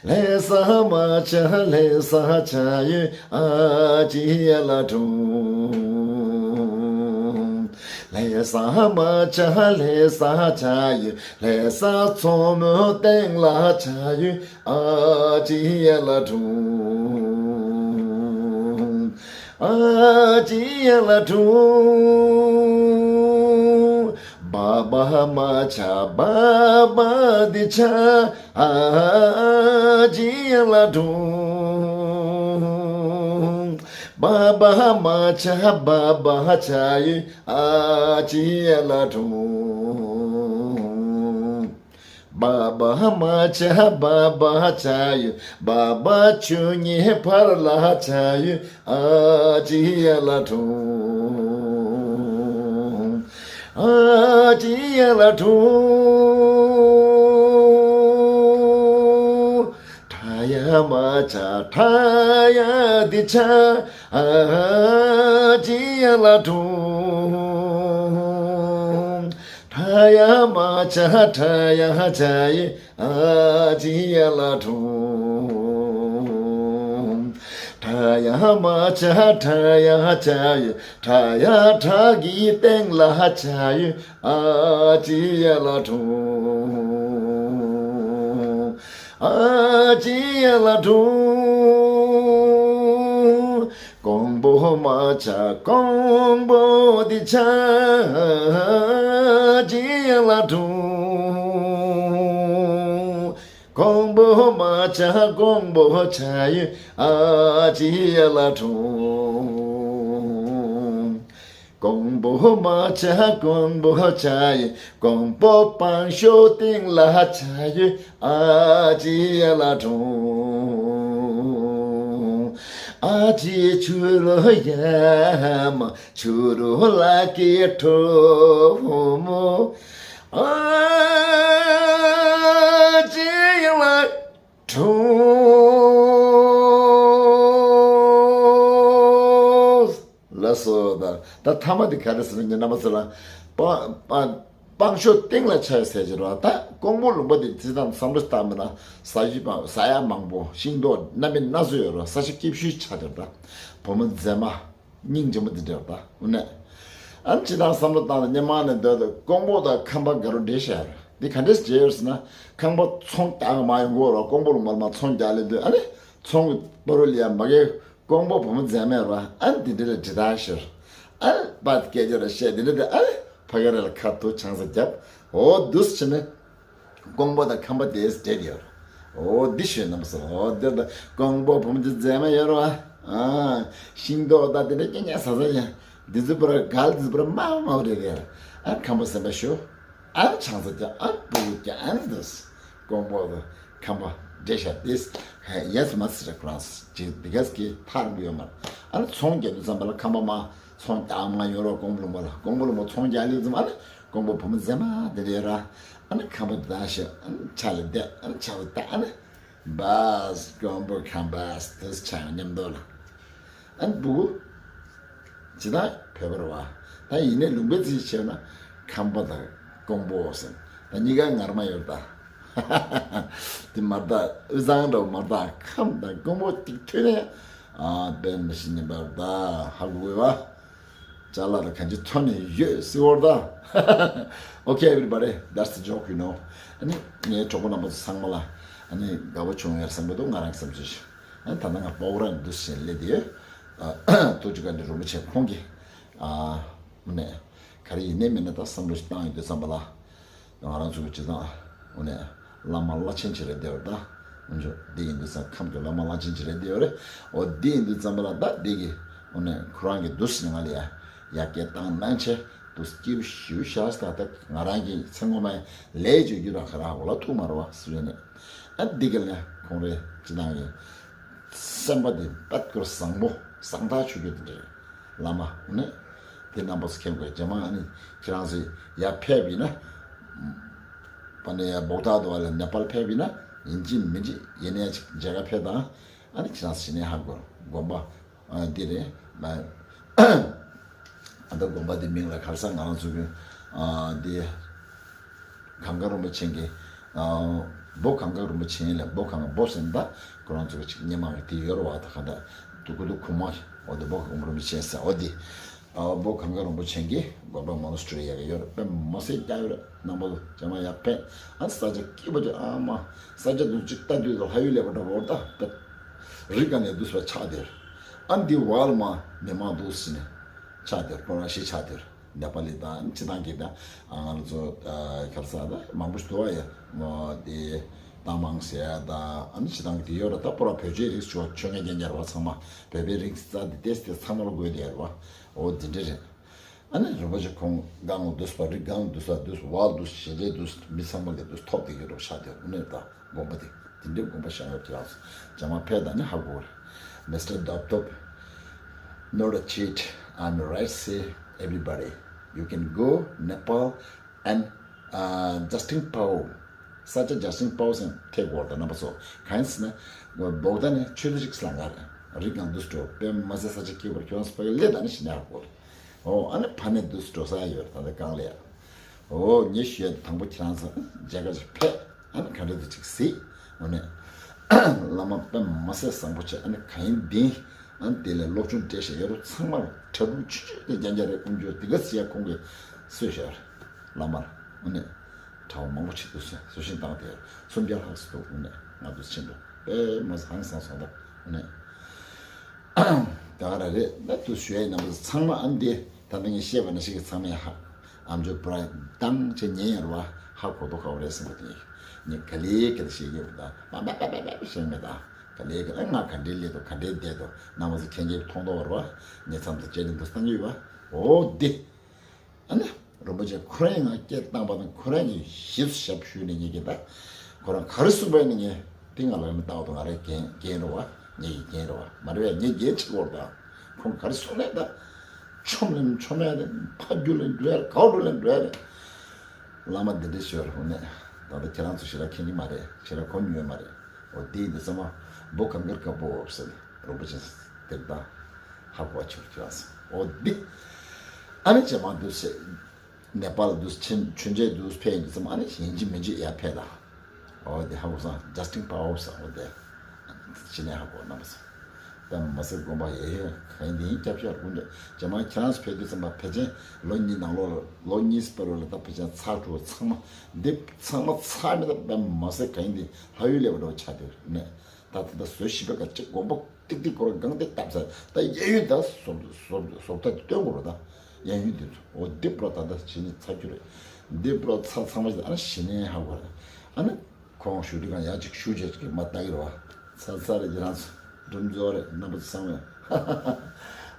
ལྷ་ས་མ་ཆ་ལྷ་ས་ཆ་ཡོད། ཨ་ཅི་ཡ་ལ་དྲུང་། ལྷ་ས་མ་ཆ་ལྷ་ས་ཆ་ཡོད། ལྷ་ས་མཚོ་མོའི་སྟེང་ལ་ཆ་ཡོད། ཨ་ཅི་ཡ་ལ་དྲུང་། ཨ་ཅི་ཡ་ལ་དྲུང་། བ་བ་མ་ཆ་བ་བ་འདི་ཆ། ཨ་ཅི་ཡ་ལ་དྲུང་། བ་བ་མ་ཆ་བ་བ་ཆ་ཡོད། ཨ་ཅི་ཡ་ལ་དྲུང་། བ་བ་མ་ཆ་བ་བ་ཆ་ཡོད། བ་བ་ཆུ་གཉིས་བར་ལ་ཆ་ཡོད། ཨ་ཅི་ཡ་ལ་དྲུང་། ཨ་ཅི་ཡ་ལ་དྲུང་། ཁྲ་ཡ་མ་ཆ་ཁྲ་ཡ་འདི་ཆ། ཨ་ཅི་ཡ་ལ་དྲུང་། ཁྲ་ཡ་མ་ཆ་ཁྲ་ཡ་ཆ་ཡི། ཨ་ཅི་ཡ་ལ་དྲུང་། ཁྲ་ཡ་མ་ཆ་ཁྲ་ཡ་ཆ་ཡི། ཁྲ་ཡ་ཁྲ་གི་སྟེང་ལ་ཆ་ཡི། ཨ་ཅི་ཡ་ལ་དྲུང་། ཨ་ཅི་ཡ་ལ་དྲུང་། ཀོང་པོ་མ་ཆ་ཀོང་པོ་འདི་ཆ། ཨ་ཅི་ཡ་ལ་དྲུང་། ཀོང་པོ་མ་ཆ་ཀོང་པོ་ཆ་ཡི། ཨ་ཅི་ཡ་ལ་དྲུང་། ཀོང་པོ་མ་ཆ་ཀོང་པོ་ཆ་ཡི། ཀོང་པོ་སྤང་ཤོ་སྟེང་ལ་ཆ་ཡི། ཨ་ཅི་ཡ་ལ་དྲུང་། ཨ་ཅི་ཆུ་རུ་ཡ་མ་ཆུ་རུ་ལ་ཀི་ཁྲོ་མོ། ཨ་ཅི་ཡ་ལ་དྲུང་། ལགས་སོ། ད་ད་ཐ་མ་དེ་ག་རེ་ཟེར་ན་ངའི་རྣམ་པ་ཚོ་ལ། སྤ་སྤ་སྤང་ཤོ་སྟེང་ལ་ཆ་ཡོད་ཟེར་གྱི་རེད་བ། ད་ཀོང་པོ་ལུང་པ་དེ་ཅི་ཙམ་བསམ་བློ་བཏང་མིན་ན་ཟ་ཡི་ཟ་ཡ་མང་པོ་ཤིང་ཏོག་སྣ་མིན་སྣ་ཚོགས་ཡོད་རེད་བ། ས་ཆ་སྐྱིད་ཤོས་ཆགས་ཀྱི་རེད་ད། བུ་མོ་མཛེས་མ། སྙིང་རྗེ་མོ་འདི་འདྲ་ད་འོ་ནས། ཨ་ནི་ཅི་དང་བསམ་བློ་བཏང་ནས་སྙེ་མ་ནས་སྡོད་དུས་ཀོང་པོ་དང་ཁམས་པ་དགའ་རོགས་འདྲེས་བཞག་ཡོད་རེད། འདི་ག་འདྲས་བྱས་ཡོད་ཟེར་ན། ཁམས་པ་ཚོང་རྒྱག་མ་ཡོང་གི་རོགས། ཀོང་པོ་ལུང་པར་མ་ཚོང་རྒྱག་ལས་དུས། ཨ་ནི་ཚོང་གི་པ་རོ་ལི་ཡ་མ་གའི་ཀོང་པོ་བུ་མོ་མཛེས་མ་རེད་བ། ཨ་ནི་འདི་འདྲ་ལ་འདྲི་ད་ཤེར། ཨ་ནི་པ་སྐད་ཆ་ར་བཤད་འདི་འདྲ་དེ། ཨ་ནི་ཕ་ག་རེ་ལ་ཁ་ཐུག་ཆང་ས་རྒྱབ། འོ་འདུག་སེ་བྱས་ནས། ཀོང་པོ་དང་ཁམས་པ་དེས་འདྲེས་ཡོད། འོ་འདི་ཤོད་རྣམ་པ་ཚོ། འོ་འདིར་ད་ཀོང་པོ་བུ་མོ་ཅིག་མཛེས་མ་ཡོད་རེད་བ། ཨ། ཤིང་ཏོག་ད་དེ་འདྲ་སྐྱེ་ཉག་ཟ་ཟ་ཡ། འདི་ཚོ་པར་གལ་འདི་ཚོ་པར་དམའ་བ་དམའ་བ་རེད་རེད། ཨ་ཁམས་པ་སེམས་པ་ཞུ། ཨ་ཆང་ས་རྒྱག་ཨ་སྤུ་གུ་རྒྱག་ཨ་འདུག་སེ། ཀོང་པོ་དང་ཁམས་པ་འདྲེས་ཤག་དེས། ཡས་མ་སི་རེ་ཁོ་རང་ཅིག་འདི་གས་ཀྱི་ཐག་རིང་པོ་ཡོད་མ་རེད། ཨ་ནི་ཚོང་རྒྱག་དུས་ཙམ་པ་ལ་ཁམས་པ་མ་ཚོང་རྒྱག་མ་ཡོང་རོགས། ཀོང་པོ་ལུང་པ་ལ། ཀོང་པོ་ལུང་པ་ཚོང་རྒྱག་ལེ་ཙམ། ཨ་ནི་ཀོང་པོ་བུ་མོ་མཛེས་མ་དེ་རེད་ར། ཨ་ནི་ཁམས་པ་དེ་དང་ཞེ། ཨ་ནི་ཆ་ལ་བསྡད། ཨ་ནི་ཆ་ལ་བསྡད། ཨ་ནི་བས་ཀོང་པོ་ཁམས་པ་དེ་ཆ་མཉམ་དུ་ལ། ཨ་ནི་སྤུ་གུ་ཇི་ལྟར་བོད་པ་རེད་བ། ད་ཡིན་ནའི་ལུང་པའི་རྩིས་བྱས་ན་ཁམས་པ་དང་ཀོང་པོ་ཟེར། ད་གཉིས་ཀ་ངར་མ་ཡོད་ད། དེ་མ་རེད་ད། དབུས་གཙང་འདྲ་བོ་མ་རེད་ད། ཁམས་དང་ཀོང་པོ་གཅིག་ཐོན་ནས། ཨ་དཔེ་མི་ཤེས་ཉན་པ་རེད་ད། ཧ་གོ་གི་བ། ཅ་ལག་ལ་གང་ཅི་ཐོན་ནས་ཡོད་སྲིད་བོར་ད། Okay everybody, that's the joke, you know. ཨ་ནི་ངའི་གྲོགས་པོ་རྣམ་པ་ཚོ་ཚང་མ་ལ་ཨ་ནི་དགའ་པོ་བྱུང་ཡོད་བསམ་གྱི་འདུག་ང་རང་བསམ་ཚུལ་ཞིག་ཨ་ནི་ད་ལྟ་ང་སྤོག་ར་འདུག་སེ་སླེབས་དེ་ཡོད། ཨ་ཐུགས་རྗེ་བཀའ་དྲིན་རིན་པོ་ཆེ་ཁོང་གིས། ཨ་ནས་ག་རེ་ཡིན་ནའི་མིན་ནའི་ད་བསམ་བློ་ཞིག་བཏང་ཡོང་དུས་ཙམ་པ་ལ། ང་རང་ཚོ་གི་སྤྱི་བཏང་འོ་ནས་བླ་མ་བླ་ཆེན་ཆེ་རེད་བསྡད་པ་ད། འཇོ་འདི་ཡིན་དུས་ཙམ་ཁམས་ཀྱི་བླ་མ་གླང་ཆེན་ཅི་རེད་འདི་ཡོད་རེད། འོ་འདི་ཡིན་དུས་ཙམ་པ་ལ་ད་འདི་གི་འོ་ནས་ཁོ་རང་གི་འདུག་ཟེར་ང་ལ་ཡ་ཡ་སྐད་བཏང་གནང་བྱས་འདུག་སྐྱིད་པོ་ཞུ་ཤག་ད་ད་ང་རང་གི་མཚན་ངོ་མ་ལས་བརྗོད་རྒྱུ་རང་ཁ་རང་འོ་ལ་ཐུག་མ་རེད་བ་ཟེར་ནས། ཨ་འདི་ག་ལས་ཁོང་རེ་ཅི་ནང་གི་སེམས་པ་དེ་པད་ཀོར་བཟང་པོ་བཟང་ཐག་ཆོད་རྒྱུ་དེ་འདྲ་རེད། བླ་མ་ནི་དེ་རྣམ་པ་ཚོ་མཁྱེན་དགོས། རྗེས་མ་ཨ་ནི་ཁྱེད་རང་ཚོས་ཡར་ཕེབས་ཡིན་ན་པ་ནི་ཡ་བོག་ཏག་དུ་བ་ལ་ནེ་པཱལ་ཕེབས་ཡིན་ན་ཡིན་གཅིག་མིན་གཅིག་ཡིན་ནའི་གཅིག་མཇལ་ཁ་ཕེབས་དང་། ཨ་ནི་ཁྱེད་རང་ཚོ་ཞི་གནས་ཧ་གོ་དགོན་པ་ཨ་འདི་རེད། ཨ་ད་དགོན་པ་འདི་མིང་ལ་ག་རེ་ཟེར་ང་རང་ཚོ་གི་ཨ་འདི། གངས་དཀར་རིན་པོ་ཆེ་གི་ཨ་བོ་གངས་དཀར་རིན་པོ་ཆེ་ལ་བོ་གངས་བོ་ཟེར་ན་ད་ཁོ་རང་ཚོ་གི་ཅིག་སྙེ་མ་གི་དེ་ཡོད་རེད་བ། ད་ག་ད་དུ་ཀུ་དུ་ཁུ་མ་འོ་དེ་བོ་གངས་རིན་པོ་ཆེ་ཟེར་འོ་དེ། ཨ་བོ་གངས་དཀར་རིན་པོ་ཆེ་གི་དགོན་པ་མོ་ནེ་སི་ཊི་རི་ཡ་གི་ཡོད་རེད། དཔེ་མ་སྲིད་རྒྱ་ཡོད་རེད། རྣམ་པ་ཚོ་རྗེས་མ་ཡར་ཕེབས་ཨ་ས་ཆ་སྐྱིད་པོ་ཅིག་ཨ་མ་ས་ཆ་དུ་ཅིག་ལྟ་དུས་ལྷ་ཡུལ་ལས་པ་འདྲ་བོ་ད་དཔེ་རི་ག་ནས་འདུག་སེ་ཆགས་དེར་ཨ་འདི་བར་མ་མི་མང་འདུག་ཟེར་ནས་ཆགས་དེར་ཁོ་རང་ཤི་ཆགས་དེར། ནེ་པ་ལི་དང་ཕྱི་ཐང་གི་དང་ང་ཚོ་ཁ་ས་དང་མང་པོ་ཞིག་འདུག་བ་ཡ། དེ་ཏང་མང་ཟེར་ཡ་དང་ཨ་ནི་ཕྱི་ཐང་གི་དེ་ཡོད་ར། ད་པོ་ར་བོད་ཆས་རིགས་ཆོ་ཆོ་ངན་རྒྱན་རྒྱ་ར་བ་ཚང་མ་བོད་པའི་རིགས་རྩ་དེ་ཏེས་ཏེ་ཚང་མ་ལ་དགོས་དེ་ཡོད་ར་བ། འོ་དེ་འདྲ་རེད། ཨ་ནི་རིན་པོ་ཆེ་ཁོང་སྒང་འདུས་པ་རི་སྒང་འདུས་ས་འདུས་བ་འདུས་ཞེ་འདྲའི་འདུས་མི་ཚང་མ་ལས་འདུས་ཐོབ་དེ་ཡོད་ར་བ་ཤ་དེ་ཡོད་ནས་ད་དགོན་པ་དེ། དེ་འདྲའི་དགོངས་པ་བཞེས་ཡོད་ཀྱི་རང་སོ། རྗེས་མ་ཕེབས་དང་ནི་ཧ་གོ་རེད། མི་སི་ཊར་Daptop, not a cheat. I'm right, say everybody. You can go Nepal and uh, Justin Pao. ས་ཆ་ཇ་སིན་པའོ་སན་ཐེག་གོ་དང་རྣམ་པ་ཚོ་གང་ཡིན་ཟེར་ན། བོག་ད་ནི་ཆོས་ལ་ཞིག་སླང་གར་རིག་གང་དུ་སྤྲོ་དཔེ་མ་ཟད་ས་ཆ་སྐྱིད་པར་ཁྱོད་རང་ཚོ་ཕ་གི་ལས་དང་ནི་ཞི་ནས་ཧ་གོ་རེད། ཨོ་ཨ་ནི་ཕ་ནས་དུ་སྤྲོ་ས་ཡོད་ད་ལྟ་གང་ལས། ཨོ་ངས་ཞུ་ཡ་དང་པོ་ཁྱེད་རང་ཚོ་མཇལ་ཁ་ཞིག་ཕེབས། ཨ་ནི་ག་འདྲ་དུ་ཅིག་གཟིགས། འོ་ནས་བླ་མ་དཔེ་མ་སྲིད་བཟང་པོ་བྱས། ཨ་ནི་ག་ཡིན་འདི་ཨ་ནི་དེ་ལས་སློབ་སྦྱོང་སྤྲད་བཞག་ཡོད་རུ་ཚང་མར་གྲྭ་ཕྲུག་ཆུང་ཆུང་དེ་རྐྱང་རྐྱང་རེད། དཀོན་མཆོག་དེ་ག་ཟེར་ཡ་ཁོང་གིས་གསོས་བཞག་རེད་བླ་མར། འོ་ནས་གྲྭ་བ་མང་པོ་ཆེ་འདུག་ཟེར་གསོལ་ཞིང་བཏང་དེ་སུམ་བརྒྱ་ལྷག་ཙམ་འདུག་འོ་ནས་ང་ཚོ་ཕྱིན་འགྲོ་དཔེ་མ་སྲིད་ཧང་སང་སོང་ད། འོ་ནས། ད་ག་ར་རེད་ད་དུ་ཞུ་ཡ་ཡིན་ན་མ་ཚང་མ་ཨ་འདི་ད་ལྟ་ངས་བཤད་པ་ན་ཞིག་གི་ཚང་མས་ཧ་ཨམ་ཅོག་པྲ་དང་ཆེ་ཉན་ཡར་བ་ཧ་གོ་དོ་ག་བ་རེད་བསམ་པ་དེ་ངས་ག་ལེ་ག་ལེ་བཤད་ཡོད་པ་ད་པ་པ་པ་པ་པ་བཤད་མེད་ད་ག་ལེ་ག་ལེ་ང་ག་འདྲེ་ལེ་དོ་ག་འདྲེ་བསྡད་དོ་རྣམ་པ་ཚོ་མཁྱེན་མཁྱེན་མཐོང་དོ་བར་བ་ངས་མཚམས་དུ་བཅད་ལེན་དུ་བཏང་ཡོད་པ་འོ་འདི། ཨ་ནི། རིན་པོ་ཆེ་ཁོ་རང་ང་སྐད་བཏང་པ་དང་ཁོ་རང་གི་ཞིབ་ཞབས་ཞུས་ནས་ངེད་ཀྱི་ད། ཁོ་རང་ག་རེ་གསུངས་པ་ནི་ངས་དེ་ང་ལ་མི་ལྟ་བ་དང་ང་རའི་འགན་འགན་རེད་བ། ངེད་ཀྱི་འགན་རེད་བ། མ་རེད་བས་ངས་འགན་ཆེ་བོར་དང་། ཁོང་ག་རེ་གསུངས་ནས་ད། ཆོམ་ལེན་ཆོམ་ཡ་རེད། ཕ་རྒྱུ་ལེན་འགྲོ་ཡ་རེད། གའོ་འགྲོ་ལེན་འགྲོ་ཡ་རེད། བླ་མ་འདི་འདྲས་ཤོད་རེད་ནས། ད་ལྟ་ཁྱེད་རང་ཚོ་ཞེ་དྲག་མཁྱེན་གྱི་མ་རེད། ཞེ་དྲག་གོ་མྱོང་ཡོད་མ་རེད། འོ་དེ་ཡིན་དུས་ཚང་མ་བོ་གང་གར་དཀར་པོ་འོབ་ཟེར་ནས་རིན་པོ་ཆེ་དེར་ད་ཧ་གོ་བ་ཆེར་ཁྱོད་ཟེར། འོ་འདི་ཨ་ནི་ཇེ་མང་དུ་ཟེར། ནེ་པཱལ་དུ་ཆུན་ཆུན་ཆེ་དུ་ཕེ་ཡིན་དུས་ཚང་མ་ཨ་ནི་ཡིན་གཅིག་མིན་གཅིག་ཡར་ཕེ་ད། འོ་དེ་ཧ་གོ་སོང་། ཇ་སི་ཊིན་པ་ཝར་ཟེར་འོ་དེ་ཕྱི་ནས་ཧ་གོ་རྣམ་པ་ཚོ། ད་མ་ཟེར་དགོངས་པ་ཡེ་ཡེ་གང་ཡིན་དེ་ཡིན་སྐྱབས་ཤོག་དགོངས་འདོད་ཇེ་མང་ཁྱེད་རང་ཚོ་ཕེ་དུས་ཙམ་པ་ཕལ་ཆེར་ལོ་གཉིས་ནང་ལོགས་ལ་ལོ་གཉིས་སྤེལ་བ་ལ་ད་ཕལ་ཆེར་ཚར་འགྲོ་ཚང་མ་འདི་ཚང་མ་ཚར་མེད་ད། ད་མ་ཟེར་གང་ཡིན་དེ་ལྷ་ཡུལ་ལས་པ་འགྲོ་ཆ་དེ་ནས་ད་ད་ད་བཟོད་ཤེས་པའི་ག་ཅིག་དགོངས་པ་ཏིག་ཏིག་ཁོ་རང་སྒང་སྟེང་བཏབ་ཚར། ད་གཡས་གཡོན་ད་བཟོ་བཟོ་བཟོ་ལྟ་སྟོན་དགོས་རེད། ད་གཡས་གཡོན་དེ་ཚོ་འོ་འདི་པུ་ར་ད་ད་བྱས་ནས་ཚར་རྒྱུ་རེད། འདི་པུ་ར་ཚར་ཚང་མ་ཞིག་ཨ་ནི་ཞི་ནས་ཧ་གོ་རེད། ཨ་ནི་ཁོང་བཞུགས་དུས་གང་ཡག་ཅིག་བཞུགས་བྱས་ཀྱི་མ་ལྟ་གི་རེད་བ། ཚར་ཚར་རེད་ཀྱི་རང་ཚོ་འགྲུམ་རྫོགས་རེད་རྣམ་པ་ཚོ་ཚང་མས།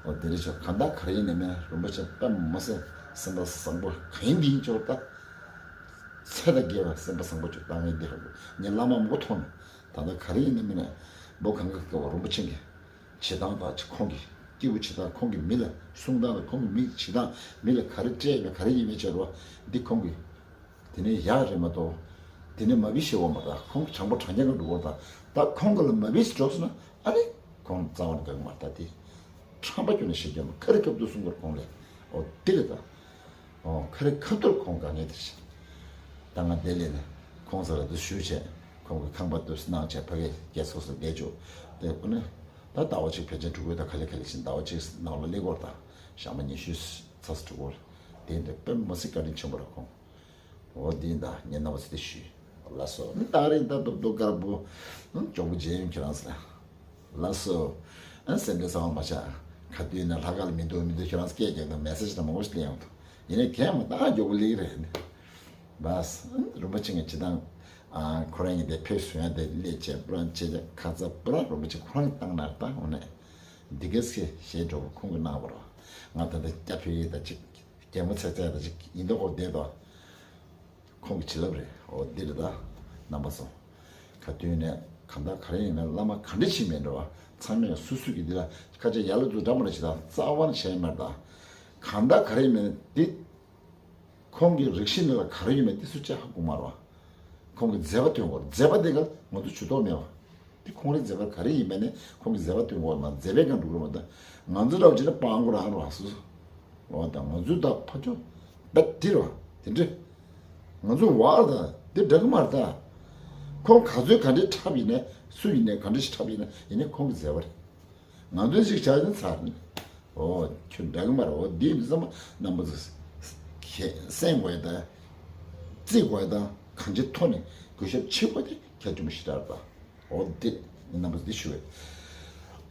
འོ་དེ་རེད་ཆོག་གང་ལྟར་ག་རེ་ཡིན་ནས་མེད་རིན་པོ་ཆེ་དཔེ་མ་སྲིད་སེམས་པ་བཟང་པོ་ག་ཡིན་འདི་ཡིན་ཆོག་ད། ཚེ་དང་རྒས་པ་སེམས་པ་བཟང་པོ་ཅིག་བཏང་ངེས་འདི་ཧ་གོ་ངས་བླ་མ་མང་པོ་མཐོང་ནས་ད་ལྟ་ག་རེ་ཡིན་ནས་མེད་ནས་བོ་གང་ག་སྐབས་རིན་པོ་ཆེ་གི་བྱེད་སྟངས་དང་ཁོང་གི་སྐྱེས་བུ་བྱེད་སྟངས་ཁོང་གི་མི་ལ་གསུང་སྟངས་དང་ཁོང་གི་མི་བྱེད་སྟངས་མི་ལ་ག་རེ་སྤྲད་ཡོད་ག་རེ་ཡིན་མིན་བྱས་རོགས་འདི་ཁོང་གི་དེ་ནས་ཡག་རེད་མ་གཏོགས་དེ་ནས་མ་བི་ཤེས་བ་མ་གཏོགས་ཁོང་གི་དྲང་པོ་དྲང་རྐྱང་གི་འགྲོ་བར་དང་ད་ཁོང་གི་ལ་མ་བི་ཤེས་འགྲོ་སོང་ན་ཨ་ནི་ཁོང་རྩ་བ་ནས་དགའ་གི་མ་རེད། ད་དེ་ཁྲམ་པ་ཁྱོན་ནས་བཤད་རྒྱུ་མ་ཁ་རི་ཁབ་ཏུ་གསུང་དགོས་ཁོང་ལས་འོ་དེ་རེད་ད། ཨོ་ཁ་རི་ཁ་ཐུར་ཁོང་དཀའ་ངལ་དེ་བཞིན། ད་ང་དེ་ལས་ནས་ཁོང་ཚོ་ལ་འདི་ཞུས་བྱས་ཁོང་གི་ཁང་པ་འདི་གནང་བྱས་ཕ་གིའི་རྒྱལ་ཚོགས་སུ་བསྡད་བཅུག་དེ་ཁོ་ནི་ད་ཟླ་བ་གཅིག་ཕལ་ཆེར་འགྲོ་དགོས་ད་ག་ལེ་ག་ལེ་བཞིན་ཟླ་བ་གཅིག་ནང་ལ་སླེབས་སྐོར་དང་ཞག་མ་ཉི་ཤུ་ཚ་ས་འགྲོ་སྐོར་དེ་འདི་དཔེ་མ་སྲིད་བཀའ་དྲིན་ཆེན་པོ་རེད་ཁོང་། འོ་འདི་ད་ངས་རྣམ་པ་ཚོ་དེ་ཞུས་ལགས་སོ། ནི་ད་རིང་ད་རྡོག་རྡོག་དཀར་པོ་ནི་ཅོག་པོ་རྗེས་ཡོང་ཁྱེད་རང་ཚོ་ལ། ལགས་སོ། ཨ་སེམས་ཁྲལ་ཚ་བ་མ་བྱ། ག་དུས་ན་ལྷག་དཀར་ལ་མི་འདུག་མི་འདུག་ཁྱེད་རང་ཚོ་སྐད་རྒྱག་དང་མེ་སེ་ཇི་དང་མང་པོ་ཞིག་སླེབས་ཡོང་འདུག་ཡིན་ནའི་གས་མ་བཏང་མགྱོགས་པོ་སླེབས་ཀྱི་རེད། བས། རིན་པོ་ཆེ་ངས་ཇི་ལྟར་ ཨ། ཁོ་རང་གི་དེ་ཕེབས་བསུ་ཡང་དེ་སླེབས་བྱས་པུ་རང་བྱས་བྱས་ཁ་ཚ་པུ་རང་རིན་པོ་ཆེ་ཁོ་རང་བཏང་ན་ད་འོ་ནས་འདི་གས་ཀྱི་ཞེས་འགྲོ་བ་ཁོང་གི་གནང་བ་རོ། ང་ད་ལྟ་སྐྱ་ཕེབས་ཡིན་ད་ཅིག་རྒྱལ་མོ་ཚེ་ཚེ་ད་ཅིག་ཡིན་མདོག་ཁོག་བསྡད་དོ། ཁོང་གི་བྱིན་རླབས་རེད། འོ་འདི་རེད་ད། རྣམ་པ་ཚོ། ག་དུས་ནས་གང་ལྟར་ག་རེ་ཡིན་ན་བླ་མ་ག་འདྲ་ཞིག་མེད་འགྲོ་བ་ཚང་མས་སུ་སུ་གི་འདི་ལ་ཁ་ཆེ་ཡར་ལ་འཛུགས་འདྲ་མ་རེ་ཞིག་དང་རྩ་བ་ནས་བྱས་མེད་ད། གང་ལྟར་ག་རེ་ཡིན་མེད་འདི། ཁོང་གི་རིགས་ཤིག་ནང་ལ་ག་རེ་ཡོད་མེད་དེ་སུ་གཅིག་ཧ་གོ་མ་རེད་བ། ཁོང་གི་མཛད་པ་སྟོན་དགོས་རེད། མཛད་པ་དེ་ག་ང་ཚོ་ཇུས་གཏོགས་མེད་བ། དེ་ཁོང་རའི་མཛད་པ་ག་རེ་ཡིན་མེད་ནས་ཁོང་གི་མཛད་པ་སྟོན་དགོས་རེད་མ་མཛད་པའི་སྒང་འགྲོ་གི་རེད་མ་གཏོགས་ང་ཚོ་འདྲ་བ་བྱས་ན་སྤང་དགོས་རེད་ཧ་རེད་བ་སོ་སོ། འོ་ད་ང་ཚོ་ད་ཕ་ཆོ་བེད་དེ་རེད་བ་དེ་འདྲ། ང་ཚོ་བར་ད་དེ་འདྲ་གི་མ་རེད་ད། ཁོང་ག་ཚོད་ག་འདྲའི་འཁྲབ་ཡིན་ནས་སུ་ཡིན་ནས་ག་འདྲ་ཞིག་འཁྲབ་ཡིན་ན་ཡིན་ནས་ཁོང་གི་མཛད་པ་རེད། ང་ཚོའི་ཅིག་བྱ་ཡིན་ཚར་ནས། འོ་ཁྱོད་འདྲ་གི་མ་རེད། འོ་འདི་ཡིན་ཙམ་པ་རྣམ་པ་ཚོ་གསན་དགོས་ཡ་དང་། བརྩི་དགོས་ཡ་དང་གང་ཅིའི་ཐོག་ནས་གུས་ཞབས་ཆེ་པོ་དེ་གལ་ཆེན་པོ་ཞིག་རེད་པ། འོ་འདི་རྣམ་པ་ཚོ་འདི་ཞུ་བས།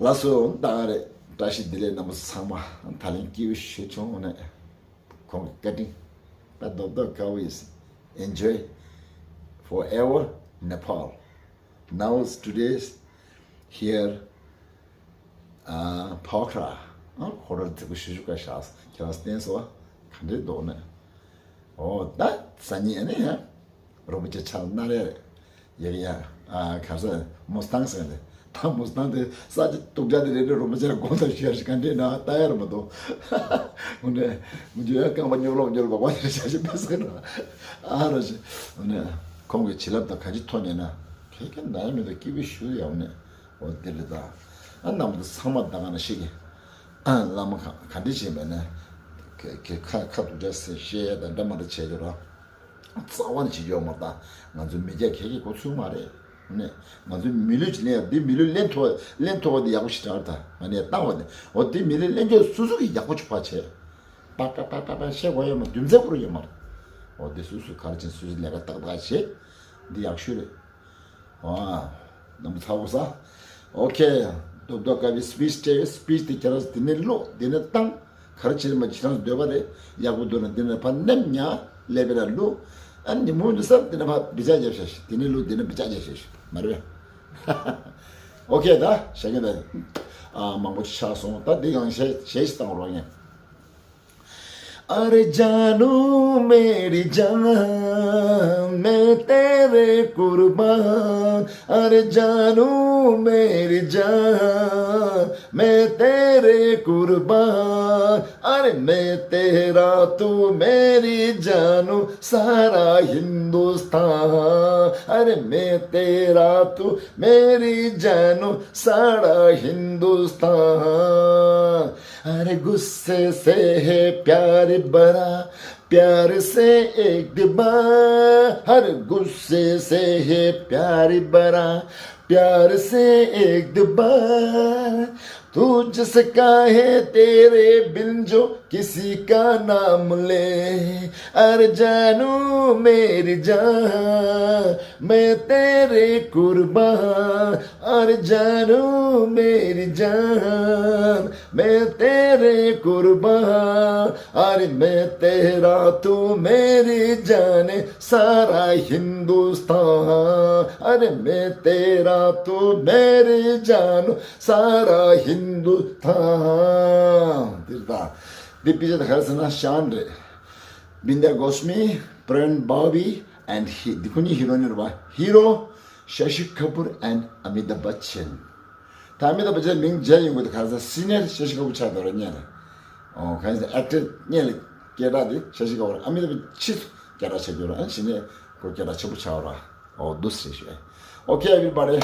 ལགས་སོ་ད་ག་རེད། བཀྲ་ཤིས་བདེ་ལེགས་རྣམ་པ་ཚོ་ཚང་མ། ད་ལན་སྐྱིད་པོ་ཞུ་བྱུང་ནས། ཁོང་གི་བཀའ་དྲིན། But Doctor Kavi is enjoy forever Nepal. Now today's here, uh, Pokhara. ཨ་ཁོ་ར་དེ་གུ་ཞུ་ཞུ་ག་ཤག་ཁྱེད་རང་བསྟན་སོ་ག་འདྲའི་འདུག་ནས། འོ་ད་ས་ཉིན་ཨ་ནི་ཧ། རོ་པོ་ཆེ་ཆགས་ན་རེ་རེ། ཡ་ཡ། ཨ་ག་ས་མོ་སྟངས་ཟེར་ནས་ད་མོ་སྟངས་དེ་ས་ཆ་སྟུག་ཅག་དེ་རེ་རེ་རོ་མ་ཆེ་ལ་དགོངས་དག་ཞུ་ཡ་ཞིག་ག་འདྲེ་ན་ལྟ་ཡ་ར་མ་གཏོགས། འོ་ནས་མི་འཇུ་ཡ་རྐང་པ་སྙོག་ལོག་སྙོག་ལོག་བ་དེ་ཞག་ཞིག་ཕེབས་ཟེར་ན་ཨ་ར་ཞིག་འོ་ནས་ཁོང་གི་བྱིན་རླབས་དང་ག་ཅི་ཐོག་ནས་ན་ཁེ་ཁེ་ན་ཡ་མི་འདུག་སྐྱིད་པོ་ཞུ་ཡ་འོ་ནས་འོ་དེ་རེད་ད། ཨ་རྣམ་པ་ཚང་མ་ད་ག་ན་ཞིག་གི་ཨ་བླ་མ་ག་ག་འདྲེ་བྱས་མེད་ན་ཁེ་ཁེ་ཁ་ཁ་དུག་ཅག་ཟེར་བཤད་ཡ་དང་འདྲ་མ་འདྲ་བྱས་ཀྱི་ར། རྩ་བ་ནས་བྱེད་རྒྱུ་ཡོད་མ་རེད་ད། ང་ཚོ་མི་སྐྱ་གལ་གྱི་གོ་ཚུགས་མ་རེད། ནས་ང་ཚོ་མི་ལུས་ཀྱི་ལེན་ཡག་འདི་མི་ལུས་ལེན་ཐུབ་ལེན་ཐུབ་པ་འདི་ཡག་པོ་ཞིག་དྲག་རེད་ད། ང་ནས་བཏང་བ་ནས་འོ་འདི་མི་ལུས་ལེན་རྒྱུ་སོ་སོ་གི་ཡག་པོ་ཆོག་པ་བྱས། པ་པ་པ་པ་པ་བཤད་དགོས་ཡོད་མ་རྒྱུ་མཚན་ཁོ་རང་ཡོད་མ་རེད། འོ་འདི་སོ་སོ་ག་རེ་བྱས་སོ་སོའི་ལས་ཀ་ཏག་ཏག་བྱས། འདི་ཡག་ཤོས་རེད། ཨ། རྣམ་པ་ཚ་བོ་ས། ཨོ་ཁེ། རྡོབ་རྡོབ་དཀར་པོའི་སི་པིཆ་སྤྲད་ཡོད། སི་པིཆ་དེ་ཁྱེད་རང་ཚོ་དེ་ནས་ཀློག་དེ་ནས་བཏང་། ག་རེ་བྱེད་མ་བྱེད་རང་ཚོ་འདོད་པ་རེད། ཡག་པོ་འདུག་ན་དེ་ནས་ཕར་མནན་ཉག་ལེ་བེ་ར་ཀློག་ཨ་ནི་མོ་འདི་སར་དེ་ནས་ཕར་བི་ཅག་རྒྱབ་ཤག་ཤིག་དེ་ནས་ཀློག་དེ་ནས་བི་ཅག་རྒྱབ་ཤག་ཤིག་མ་རེད་པས། ཨོ་ཁེ་ད་ཤ་གན་ད། ཨ་མང་པོ་ཆགས་སོང་། ད་འདི་གང་གཞས་གཞས་ཤིག་བཏང་རོགས་ཡིན། अरे जानू मेरी जान, मैं तेरे कुर्बान। अरे जानू मेरी जान, मैं तेरे कुर्बान। अरे मैं तेरा तू मेरी जानू सारा हिंदुस्तान। अरे मैं तेरा तू मेरी जानू सारा हिंदुस्तान। अरे गुस्से से है प्यार भरा, प्यार से एक बार। हर गुस्से से है प्यार भरा, प्यार से एक बार। तू जिसका है तेरे बिन जो किसी का नाम ले। अरे जानू मेरी जान, मैं तेरे कुर्बान। अरे जानू मेरी जान, मैं तेरे कुर्बान। अरे मैं तेरा तू मेरी जान, सारा हिंदुस्तान। अरे मैं तेरा तू मेरी जान, सारा हिंदुस्तान. འདི་དཔེ་ཆ་ད་ག་རེ་ཟེར་ན་ཤན་རེད། Bindiya Goshmi, Pran Bobby and he, འདི་ཁོ་གཉིས་ཧི་རོ་ཨིན་རེད་པ། ཧི་རོ་ཤ་ཤི་ཁ་པུར་and Amitabh Bachchan. ད་ཨ་མི་ཏཱབ་བྷ་ཆན་མིང་མཇལ་ཡོང་གི་འདུག་ག་རེ་ཟེར་སི་ནི་ཡར་ཤ་ཤི་ཁ་པུར་ཆགས་འདུག་ར་སྔོན་ལ། ཨོ་ག་རེ་ཟེར་ཨེག་ཊར་སྔོན་ལ་སྐད་གྲགས་དེ་ཤ་ཤི་ཁ་པུར། ཨ་མི་ཏཱབ་ཕྱིས་སུ་སྐད་གྲགས་ཆགས་འདུག་ར། ཨ་ནི་གཞི་ནས་ཁོ་སྐད་གྲགས་ཆེན་པོ་ཆགས་ར། ཨོ་འདུག་སེ་ཞུ། Okay, everybody.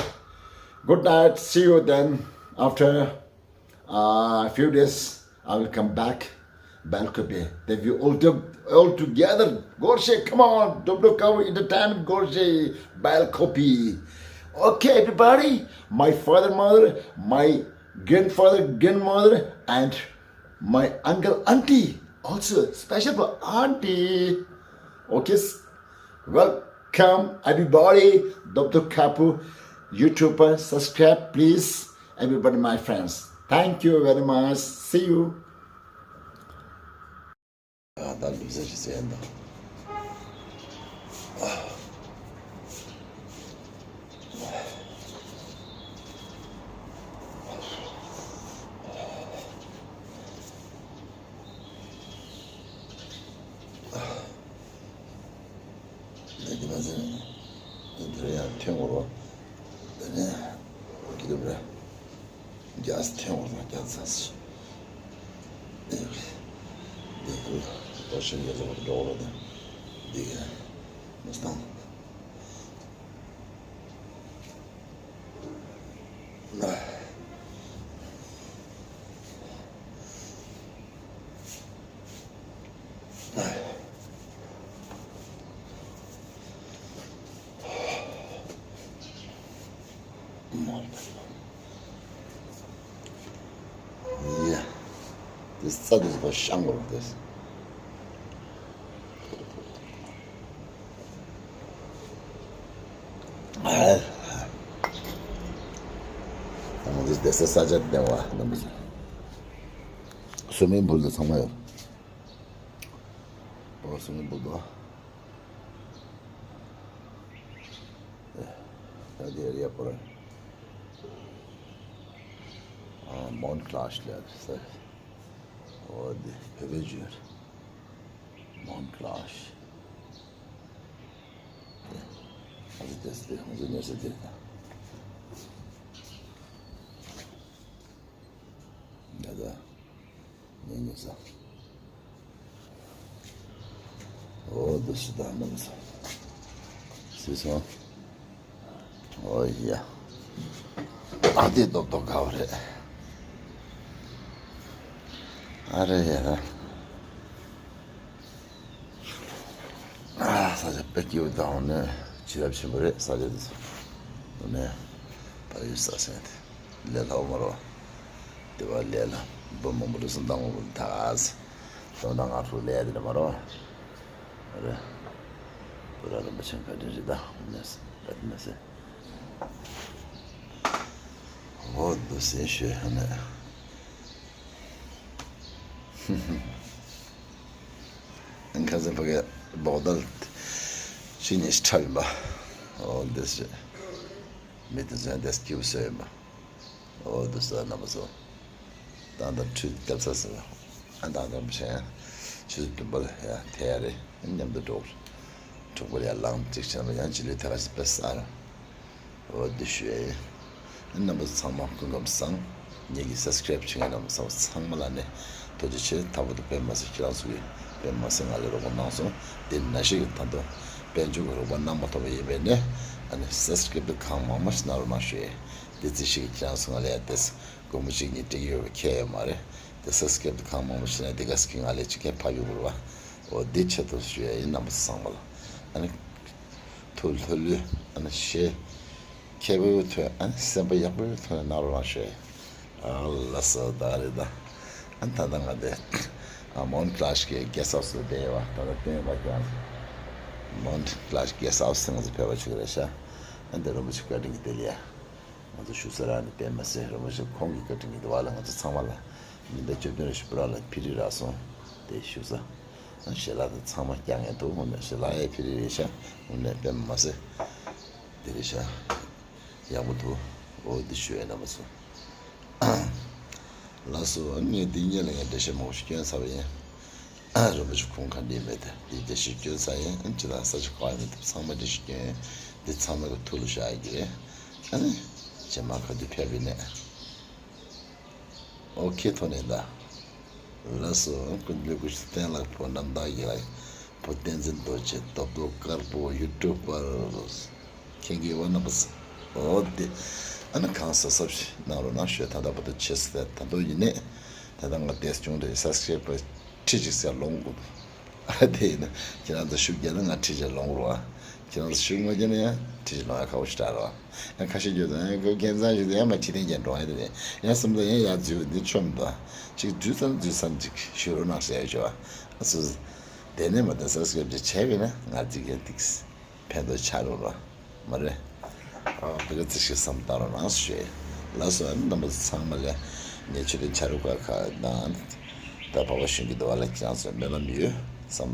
Good night. See you then after a few days. I will come back. Balkopi. Then we all do, all together. Gorshe, come on. Dobdo Kavu Entertainment Gorshe. Balkopi. Okay, everybody. My father, mother, my grandfather, grandmother, and my uncle, auntie. Also, special for auntie. Okay. Welcome, everybody. Dobdo Kapu, YouTuber, subscribe, please. Everybody, my friends. Thank you very much. See you. ཨ་ད་ལུས་ས་ཞིག་ཟེར་ཡ་འདུག་འདི་མ་ཟད་ནས་དེ་རིང་ཡང་ཐོན་འོར་བ། དེ་ནས་འོ་གི་དུ་རེད། རྒྱ་ཐོན་འོར་དང་རྒྱ་ཚ་སི། འདི་ཁུལ་དོ་ཤིན་རྒྱ་ཚ་བར་འགྲོ་བར་དང་། འདི་ག་མི་སྟངས། ཡ། དེ་ས་དེ་ཚོ་ཤང་བར་དེ། ང་ཚོ་བསྡད་ས་ས་ཆ་བདེ་བ་རྣམ་པ་ཚོ། སུ་མིན་པུལ་དུ་ཚང་མ་ཡོད། ཨོ་སུ་མིན་པུལ་དུ། ད་དེ་རེད་པོ་རེད། ཨ་མོན་ཀླ་ཤི་ལ་ས། ཨོ་དེ་བོད་པའི་ཇུན། མོན་ཀླ་ཤི། ཨ་ཙི་ཏེ་སི་ཏེ་ཧོང་ཟི་ཉེ་སི་ཏེ་ད། ད་ད། ཉེ་ཉེ་ས། ཨོ་དུ་སི་ད་མ་ལ་ས། སི་སོང་། ཨོ་ཡ། ཨ་དེ་ཏོག་ཏོག་ག་བ་རེད། ཨ་རེད་ཡ་ད། ཨ་ས་ཆ་དཔེ་སྐྱིད་པོ་དང་ནས་བྱིན་རླབས་ཆེན་པོ་རེད། ས་ཆ་འདི་ཚོ་ནས་ཕ་ཡུལ་ས་སེང་དེ་ལས་སླ་བོ་མ་རོ། དེ་བ་ལས་སླ་བོ་མང་པོ་རེད་སོང་དང་མང་པོ་ད་ཨ་ས་དོ་ན་ང་ཧྲུ་ལས་དེ་མ་རོ། ཨ་རེད། བུ་ར་རིན་པོ་ཆེ་བཀའ་དྲིན་རེད་ད་ནས་བཀའ་དྲིན་ནས་ཟེར། འོ་འདུག་སེ་ཞུས་ཧ་ནས། ཁ་སང་ཕ་གི་བོག་དལ་ཕྱི་ཉིན་ཞིག་འཁྲབ་ཡིན་པ། འོ་འདི་ཞིག་མི་དེ་ཚོ་འདི་སྐྱིད་པོ་བཟོས་ཡིན་པ། འོ་འདི་ས་རྣམ་པ་ཚོ། ད་ལྟ་ཁྲུས་སྐྱབས་ས་ཟེར་བ། ཨ་ད་ལྟ་མི་ཤེས་ཡ། ཆུ་ཚོད་བདུན་པ་ལ་ཡ་དེ་ཡ་རེད། མཉམ་དུ་འགྲོ། དྲུག་པ་ལ་ཡ་ལངས་ཅིག་བྱས་ན་ཡང་ཅི་ལས་ཐད་ཀ་ཞིག་དཔེ་ས་ར། འོ་འདི་ཞུ་ཡ་ཡིན། རྣམ་པ་ཚང་མ་སྐུ་ཁམས་བཟང་། ངེད་ཀྱི་སབ་སི་ཀ་རེབ་བྱེད་མཁན་རྣམ་པ་ཚང་མ་ལ་ནི་ཐུགས་རྗེ་ཆེ། ད་བར་དུ་དཔེ་མ་སྲིད་ཁྱེད་རང་ཚོ་གིས་དཔེ་མ་སྲིད་ང་ལ་རོགས་པ་གནང་སོང་། དེ་ནང་བཞིན་གྱི་ད་དུང་དཔལ་འབྱོར་གྱི་རོགས་པ་གནང་མ་ཐུབ་པ་ཡིན་པས་ནི་ཨ་ནི་སབ་སི་ཀ་རེབ་དེ་གང་མང་མང་ཞིག་གནང་རོགས་གནང་ཞུ་ཡ་ཡིན། དེ་རྩིས་ཤིག་གིས་ཁྱེད་རང་ཚོ་ང་ལ་ཡ་དེ་སྒོར་མོ་གཅིག་གཉིས་སྤྲད་ཀྱི་ཡོད་པ་ཁྱད་ཡོད་མ་རེད། དེ་སབ་སི་ཀ་རེབ་དེ་གང་མང་མང་ཞིག་ན་དེ་ག་སི་གི་ང་ལ་ཡ་གཅིག་ཁྱད་ཕབ་ཡོང་བ་རེད་བ། འོ་འདི་ཆེད་དུ་ཞུ་ཡ་ཡིན། རྣམ་པ་ཚོ་ཚང་མ་ལ་ཨ་ནི། ཐུགས་ལྷོད་ལྷོད་ཨ་ནི་ཞེ་མཁས་པོའི་ཐོག་ཨ་ནི་སེམས་པ་ཡག་པོའི་ཐོག་ནས་གནང་རོགས་གནང་ཞུ། ཨ་ལ་སོ་ད་རེད་ད། ཨ་ད་ལྟ་ང་དེ་ཨ་མོན་ཀླ་ཤི་གི་གེ་སི་ཧའུ་སི་ལ་བསྡད་ཡོད་པ། ད་ལྟ་བསྟན་པ་ཀྱང་མོན་ཀླ་ཤི་གེ་སི་ཧའུ་སི་ང་ཚོ་ཕེབས་པ་ཆུག་རེད་ཤག་ཨ་འདི་རིན་པོ་ཆེ་བཀའ་དྲིན་གྱི་དེ་ལ་ཡ། ང་ཚོ་བཞུགས་ས་རང་ནས་དཔེ་མ་སྲིད་རིན་པོ་ཆེ་ཁོང་གི་བཀའ་དྲིན་གྱི་དུ་བ་ལ་ང་ཚོ་ཚང་མ་ལ་ཉིན་ལྟར་བཅོ་བརྒྱད་རེ་ཞིག་པུ་ར་ལ་ཕི་རི་རག་སོང་། དེ་བཞུགས་ས་ཞལ་ལག་དང་ཚང་མ་རྒྱག་མཁན་འདུག་འོ་ན་ཞལ་ལག་ཡ་ཕི་རི་རེད་ཤག་འོ་ན་དཔེ་མ་སྲིད་དེ་རེད་ཤག་ཡག་པོ་འདུག་འོ་འདི་ཞུ་ཡ་རྣམ་པ་ཚོ། ལགས་སོ། ངས་འདི་སྔོན་ལ་ངས་འགྲེལ་བཤད་མང་པོ་ཞིག་བསྐྱོན་ཚར་བ་ཡིན། རིན་པོ་ཆེ་ཁོང་ག་འདྲ་མེད་དེ་འདི་འགྲེལ་བཤད་བསྐྱོན་ཚར་ཡིན། ཅི་དང་ས་ཆ་ག་ཡིན་མེད་དེ་ཚང་མ་འགྲེལ་བཤད་བསྐྱོན་ཡིན། འདི་ཚང་མ་གི་ཐུགས་ལ་བཞག་ཡ་གི་རེད། ཨ་ནི་རྗེས་མ་ག་དུས་ཕེབས་ཡིན་ནས། ཨོ་ཁེ་ཐོན་ནས་ད། ལགས་སོ། ཀུན་གླུ་ཀུ་ཤུ་བསྟན་ལགས་ཕོ་རྣམ་དག་ཡིན་ལ། བུ་བསྟན་འཛིན་རྡོ་རྗེ་རྡོབ་རྡོབ་དཀར་པོ་ཡུ་ཊུབ་པར། ཁྱེད་ཀྱི་དབང་རྣམ་པ་ས། འོ་དེ། ཨ་ནི་གང་གཟབ་གཟབ་ཞིག་གནང་རོགས་གནང་ཞུ། ད་ལྟ་བར་དུ་བྱེད་ས་ད་དུང་ཡིན་ནས། ད་ལྟ་ང་བལྟས་བྱུང་རེད། སབ་སི་ཀ་རེབ་ཁྲི་གཅིག་ཙམ་ལོངས་དགོས། ཨ་དེ་ཡིན་ན་ཁྱེད་རང་ཚོ་ཤུགས་རྒྱག་ན་ང་ཁྲི་གཅིག་ལོངས་རོགས། ཁྱེད་རང་ཚོ་ཤུགས་མ་རྒྱག་ན་ཡང་ཁྲི་གཅིག་ལོངས་ཡ་ཁག་པོ་ཞིག་རག་རོགས། ཡང་ཁ་ཤས་ཁྱོད་ཚོ་ཡང་ཁོ་ཁྱེད་ཚང་ཞིག་ཚོ་ཡང་མ་ཁྲི་སྟེང་རྒྱག་འགྲོ་ཡ་དེ་རེད། ཡང་སེམས་ཚོ་ཡང་ཡར་འཛུལ་བ་འདི་ཆོམ་དོ། ཅིག་འཛུལ་ཙམ་འཛུལ་ཙམ་ཅིག་ཞུ་རོགས་གནང་ཟེར་ཡ་ཆོ། ཨ་སོ། དེ་ནས་མ་དེ་སབ་སི་ཀ་རེབ་ཅིག་བྱས་པས་ན་ང་ཚིག་ཡང་ཏིག་ཕན་ཐོགས་ཆགས་རོགས་རོགས། མ་རེད། ཨ་དེ་ག་ཚིག་ཞིག་བསམ་བཏང་རོགས་གནང་ཞུ། ལགས་སོ། ཨ་ནི་རྣམ་པ་ཚང་མ་ལ་ངས་ཆོས་ལྡན་ཆ་རུ་ཁ་ཁ་དང་། ད་འཕགས་པ་གཞུང་གི་འདུལ་བ་ལ་ཁྱེད་རང་ཚོ་སྨོན་ལམ་ཡོད་བསམ།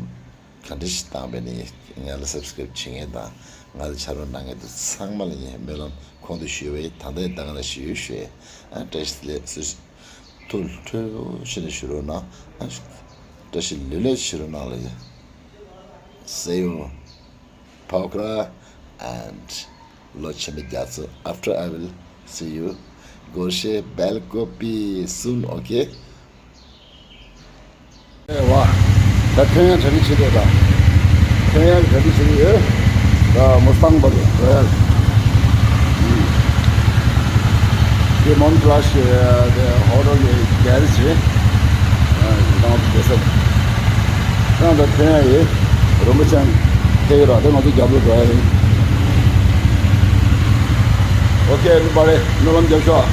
ག་འདྲ་ཞིག་བཏང་བས་ནི་ང་ལ་སབ་སི་ཀ་རེབ་བྱེད་མཁན་དང་ང་ལ་ཆ་རོགས་གནང་མཁན་དུ་ཚང་མ་ལ་ངས་སྨོན་ལམ་གོང་དུ་ཞུས་པ་ཡིན། ད་ལྟ་ཡང་ད་ག་ནང་བཞིན་ཡོད་ཞུ། ཨ་བཀྲ་ཤིས་བདེ་ལེགས་སུ་ཐུགས་ཁྲོ་ཞིག་ནས་ཞུ་རོགས་གནང་། ཨ་བཀྲ་ཤིས་ལོས་ལེགས་ཞུ་རོགས་གནང་ལ་ཡ། སེ་ཡོང་། Pokhara and Lo Chheme Gyatso. After I will see you. Gorshe Belkopi soon, okay? ཨེ་ཝ། ད་ཐེན་ཡང་གྲ་སྒྲིག་བྱེད་དགོས་ད། ཐེན་ཡང་གྲ་སྒྲིག་བྱེད་ཀྱི་ཡོད། ད་མོ་སྟངས་པ་རེད་རོ་ཡལ། དེ་མོན་ཀ་ལ་ཤི་དེ་ཧོ་ཊེལ་གྱི་གྷེ་རེཇ་རེད། ཨ་ད་དེ་ས་ཁྱེད་ད་ཐེན་ཡང་ཡོད། རིན་པོ་ཆེ་ཐེ་ཡོད་ར། དེ་ང་ཚོ་རྒྱབ་ལོགས་འགྲོ་ཡ་ཡིན། Okay, everybody, སྨོན་ལམ་རྒྱབ་ཤོག་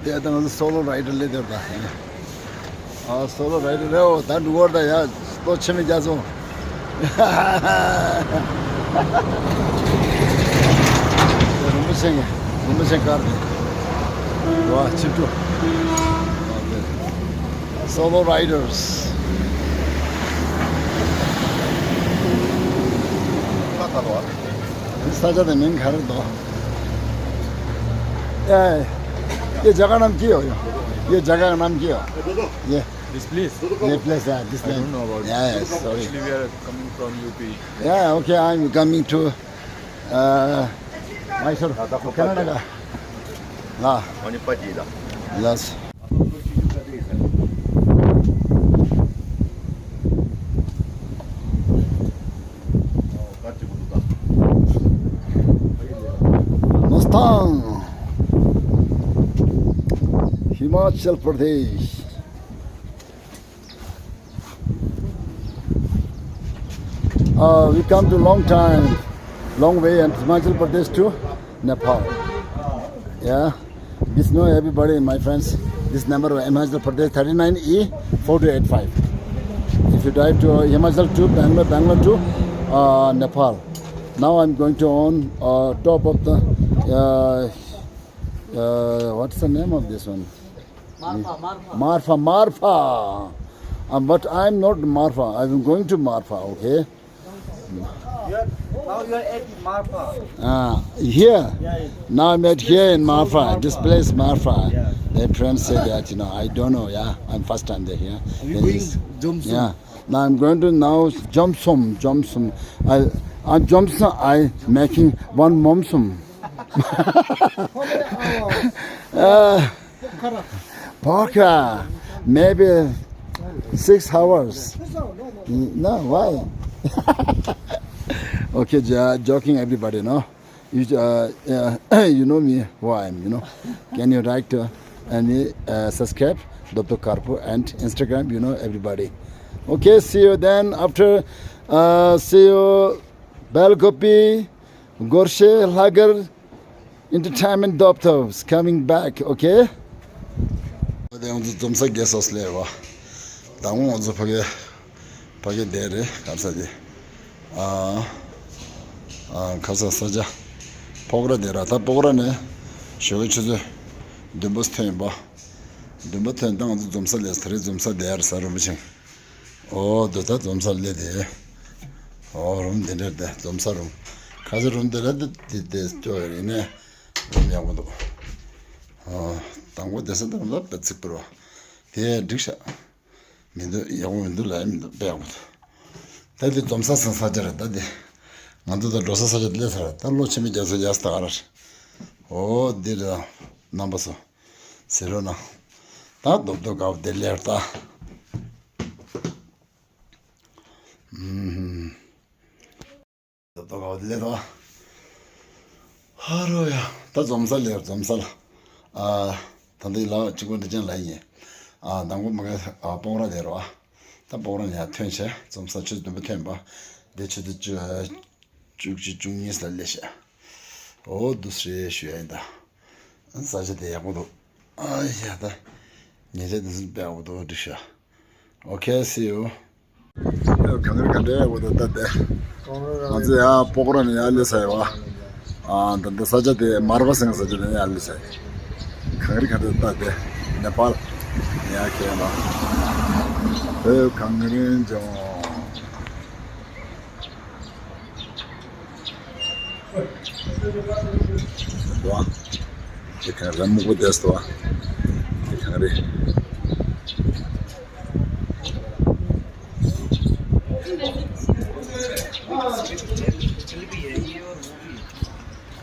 དེ་ད་ང་ཚོ་སོ་ལོ་རའི་ཌར་སླེབས་བསྡད་པ་ཡིན། ཨ་སོ་ལོ་རའི་ཌར་རེད། འོ་ད་འགྲོ་བར་ད་ཡ་ལོ་ཆེ་མི་རྒྱ་སོང་། རིན་པོ་ཆེ་ངས་རིན་པོ་ཆེ་དཀར་དེ་བ་ཆིབས་བསྒྱུར། སོ་ལོ་རའི་ཌར་སི། ས་ཆ་དེ་མིང་ག་རེ་འདུག་ཨེ། ये जगह नाम क्या हो? ये जगह का नाम क्या हो? ये This place? ये प्लेस है, this I don't know about yeah, this. Sorry. Actually, we are coming from U P. Yeah, okay, I'm coming to uh, Mysore, Karnataka. हाँ। Yes. Mustang, Himachal Pradesh. Uh, we come to long time, long way, and Himachal Pradesh to Nepal. Yeah. This know everybody, my friends. This number Himachal Pradesh thirty nine E four two eight five. If you drive to Himachal to Bangalore, Bangalore to uh, Nepal. Now I'm going to on uh, top of the uh, uh, what's the name of this one? Marfa, Marfa. Marfa, Marfa. Um, but I'm not Marfa. I'm going to Marfa, okay? You're, now you're at Marfa. Ah, here. Yeah, yeah. Now I'm at here in Marfa. This place Marfa. Yeah. The friends say that, you know, I don't know, yeah. I'm first time there here. Are you going Jomsom? Yeah. Now I'm going to now Jomsom, Jomsom. I, I'm Jomsom. I making one momsum. How many hours? Uh, Pokhara. Pokhara. Maybe six hours. No, why? Okay, joking, everybody, no? You, uh, uh, you know me, who I am, you know. Can you write uh, and uh, subscribe, Doctor Karpo, and Instagram, you know, everybody. Okay, see you then after. Uh, see you, Belkopi, Gorshe, Lagar, Entertainment Doctor is coming back, okay? དེ་ང་ཚོ་འཛོམས་ས་རྒྱལ་སོ་སླེབས་བ། དང་པོ་ང་ཚོ་ཕ་གི་ཕ་གི་དེ་རེད་ག་ས་དེ། ཨ་ཨ་ག་ས་ས་ཆ། སྤོག་ར་དེ་ར། ད་སྤོག་ར་ནས་ཞོགས་ཀྱི་ཆུ་ཚོད་བདུན་པ་ཐོན་པ། བདུན་པ་ཐོན་ད་ང་ཚོ་འཛོམས་ས་སླེབས། ད་རེས་འཛོམས་ས་དེ་ར་ས་རིན་པོ་ཆེ། ཨོ་འདི་ད་འཛོམས་ས་སླེབས་དེ། ཨོ་རུམ་དེ་འདྲ་དེ་འཛོམས་ས་རུམ། ཁ་ས་རུམ་དེ་ལ་དེ་དེ་དེ་སྐྱོ་ཡོད་རེད་ནས། རུམ་ཡག་པོ་འདུག་ཨོ་དང་པོ་དེ་ས་དང་ལ་པེ་ཚིག་པུར་བ། དེ་འགྲིག་ཤག་མི་འདུག་ཡག་པོ་མི་འདུག་ལ་ཡ་མི་འདུག་དཔེ་ཡག་པོ་འདུག་ད་དེ་འཛོམས་ས་སང་ས་ཆ་རེད། ད་དེ་ང་ཚོ་ད་འགྲོ་ས་ས་ཆ་དེ་སླེབས་ས་རེད། ད་ལོ་ཆེ་མི་རྒྱ་ས་རྒྱ་ས་ད་ག་ར་རེད། ཨོ་འདི་རེད་རྣམ་པ་ཚོ། ཟེར་རོ་ན། ད་རྡོབ་རྡོབ་དགའ་བོ་དེ་ལེར་ད། ཨུམ། རྡོབ་རྡོབ་དགའ་བོ་དེ་ལེར་ད། ཧ་རོ་ཡ། ད་འཛོམས་ས་ལེར་འཛོམས་ས་ལ། ཨ། ད་འདི་ལ་གཅིག་པ་འདི་ཅན་ལ་ཡིན། ཨ། དང་པོ་མ་ག་ཨ་སྤོག་ར་དེ་རོ། ད་སྤོག་ར་ནས་ཡར་ཐོན་བྱས་འཛོམས་ས་ཆུ་ཚོད་བདུན་པ་ཐོན་པ། འདི་ཆུ་ཚོད་བཅུ། བཅུ་གཅིག་བཅུ་གཉིས་ལ་སླེབས་ཤག་ཨོ་འདུག་སེ་ཞུ་ཡ་ཡིན་ད། ས་ཆ་དེ་ཡག་པོ་འདུག་ཨ་ཡ་ད། ཉེ་ཆར་དེ་ཚོ་དཔེ་ཡག་པོ་འདུག་འགྲིག་ཤག Okay, see you. གངས་རི་ག་འདྲ་ཡག་པོ་འདུག་ད་དེ། ང་ཚོ་ཡ་སྤོག་ར་ནས་ཡར་སླེབས་ས་ཡོད་བ། ཨ་ད་ད་ས་ཆ་དེ་མར་པ་སེང་ས་ཆ་དེ་ནས་ཡར་སླེབས་ས་ཡོད། གངས་རི་ག་འདྲ་ད་དེ། ནེ་པཱལ། ཡ་ཁྱེད་ལ། ཨེ་གངས་རི་ལྗོངས། འདུག་ཨ། དེ་གངས་རི་སྨུག་པོ་བསྡད་སོང་ཨ། དེ་གངས་རི།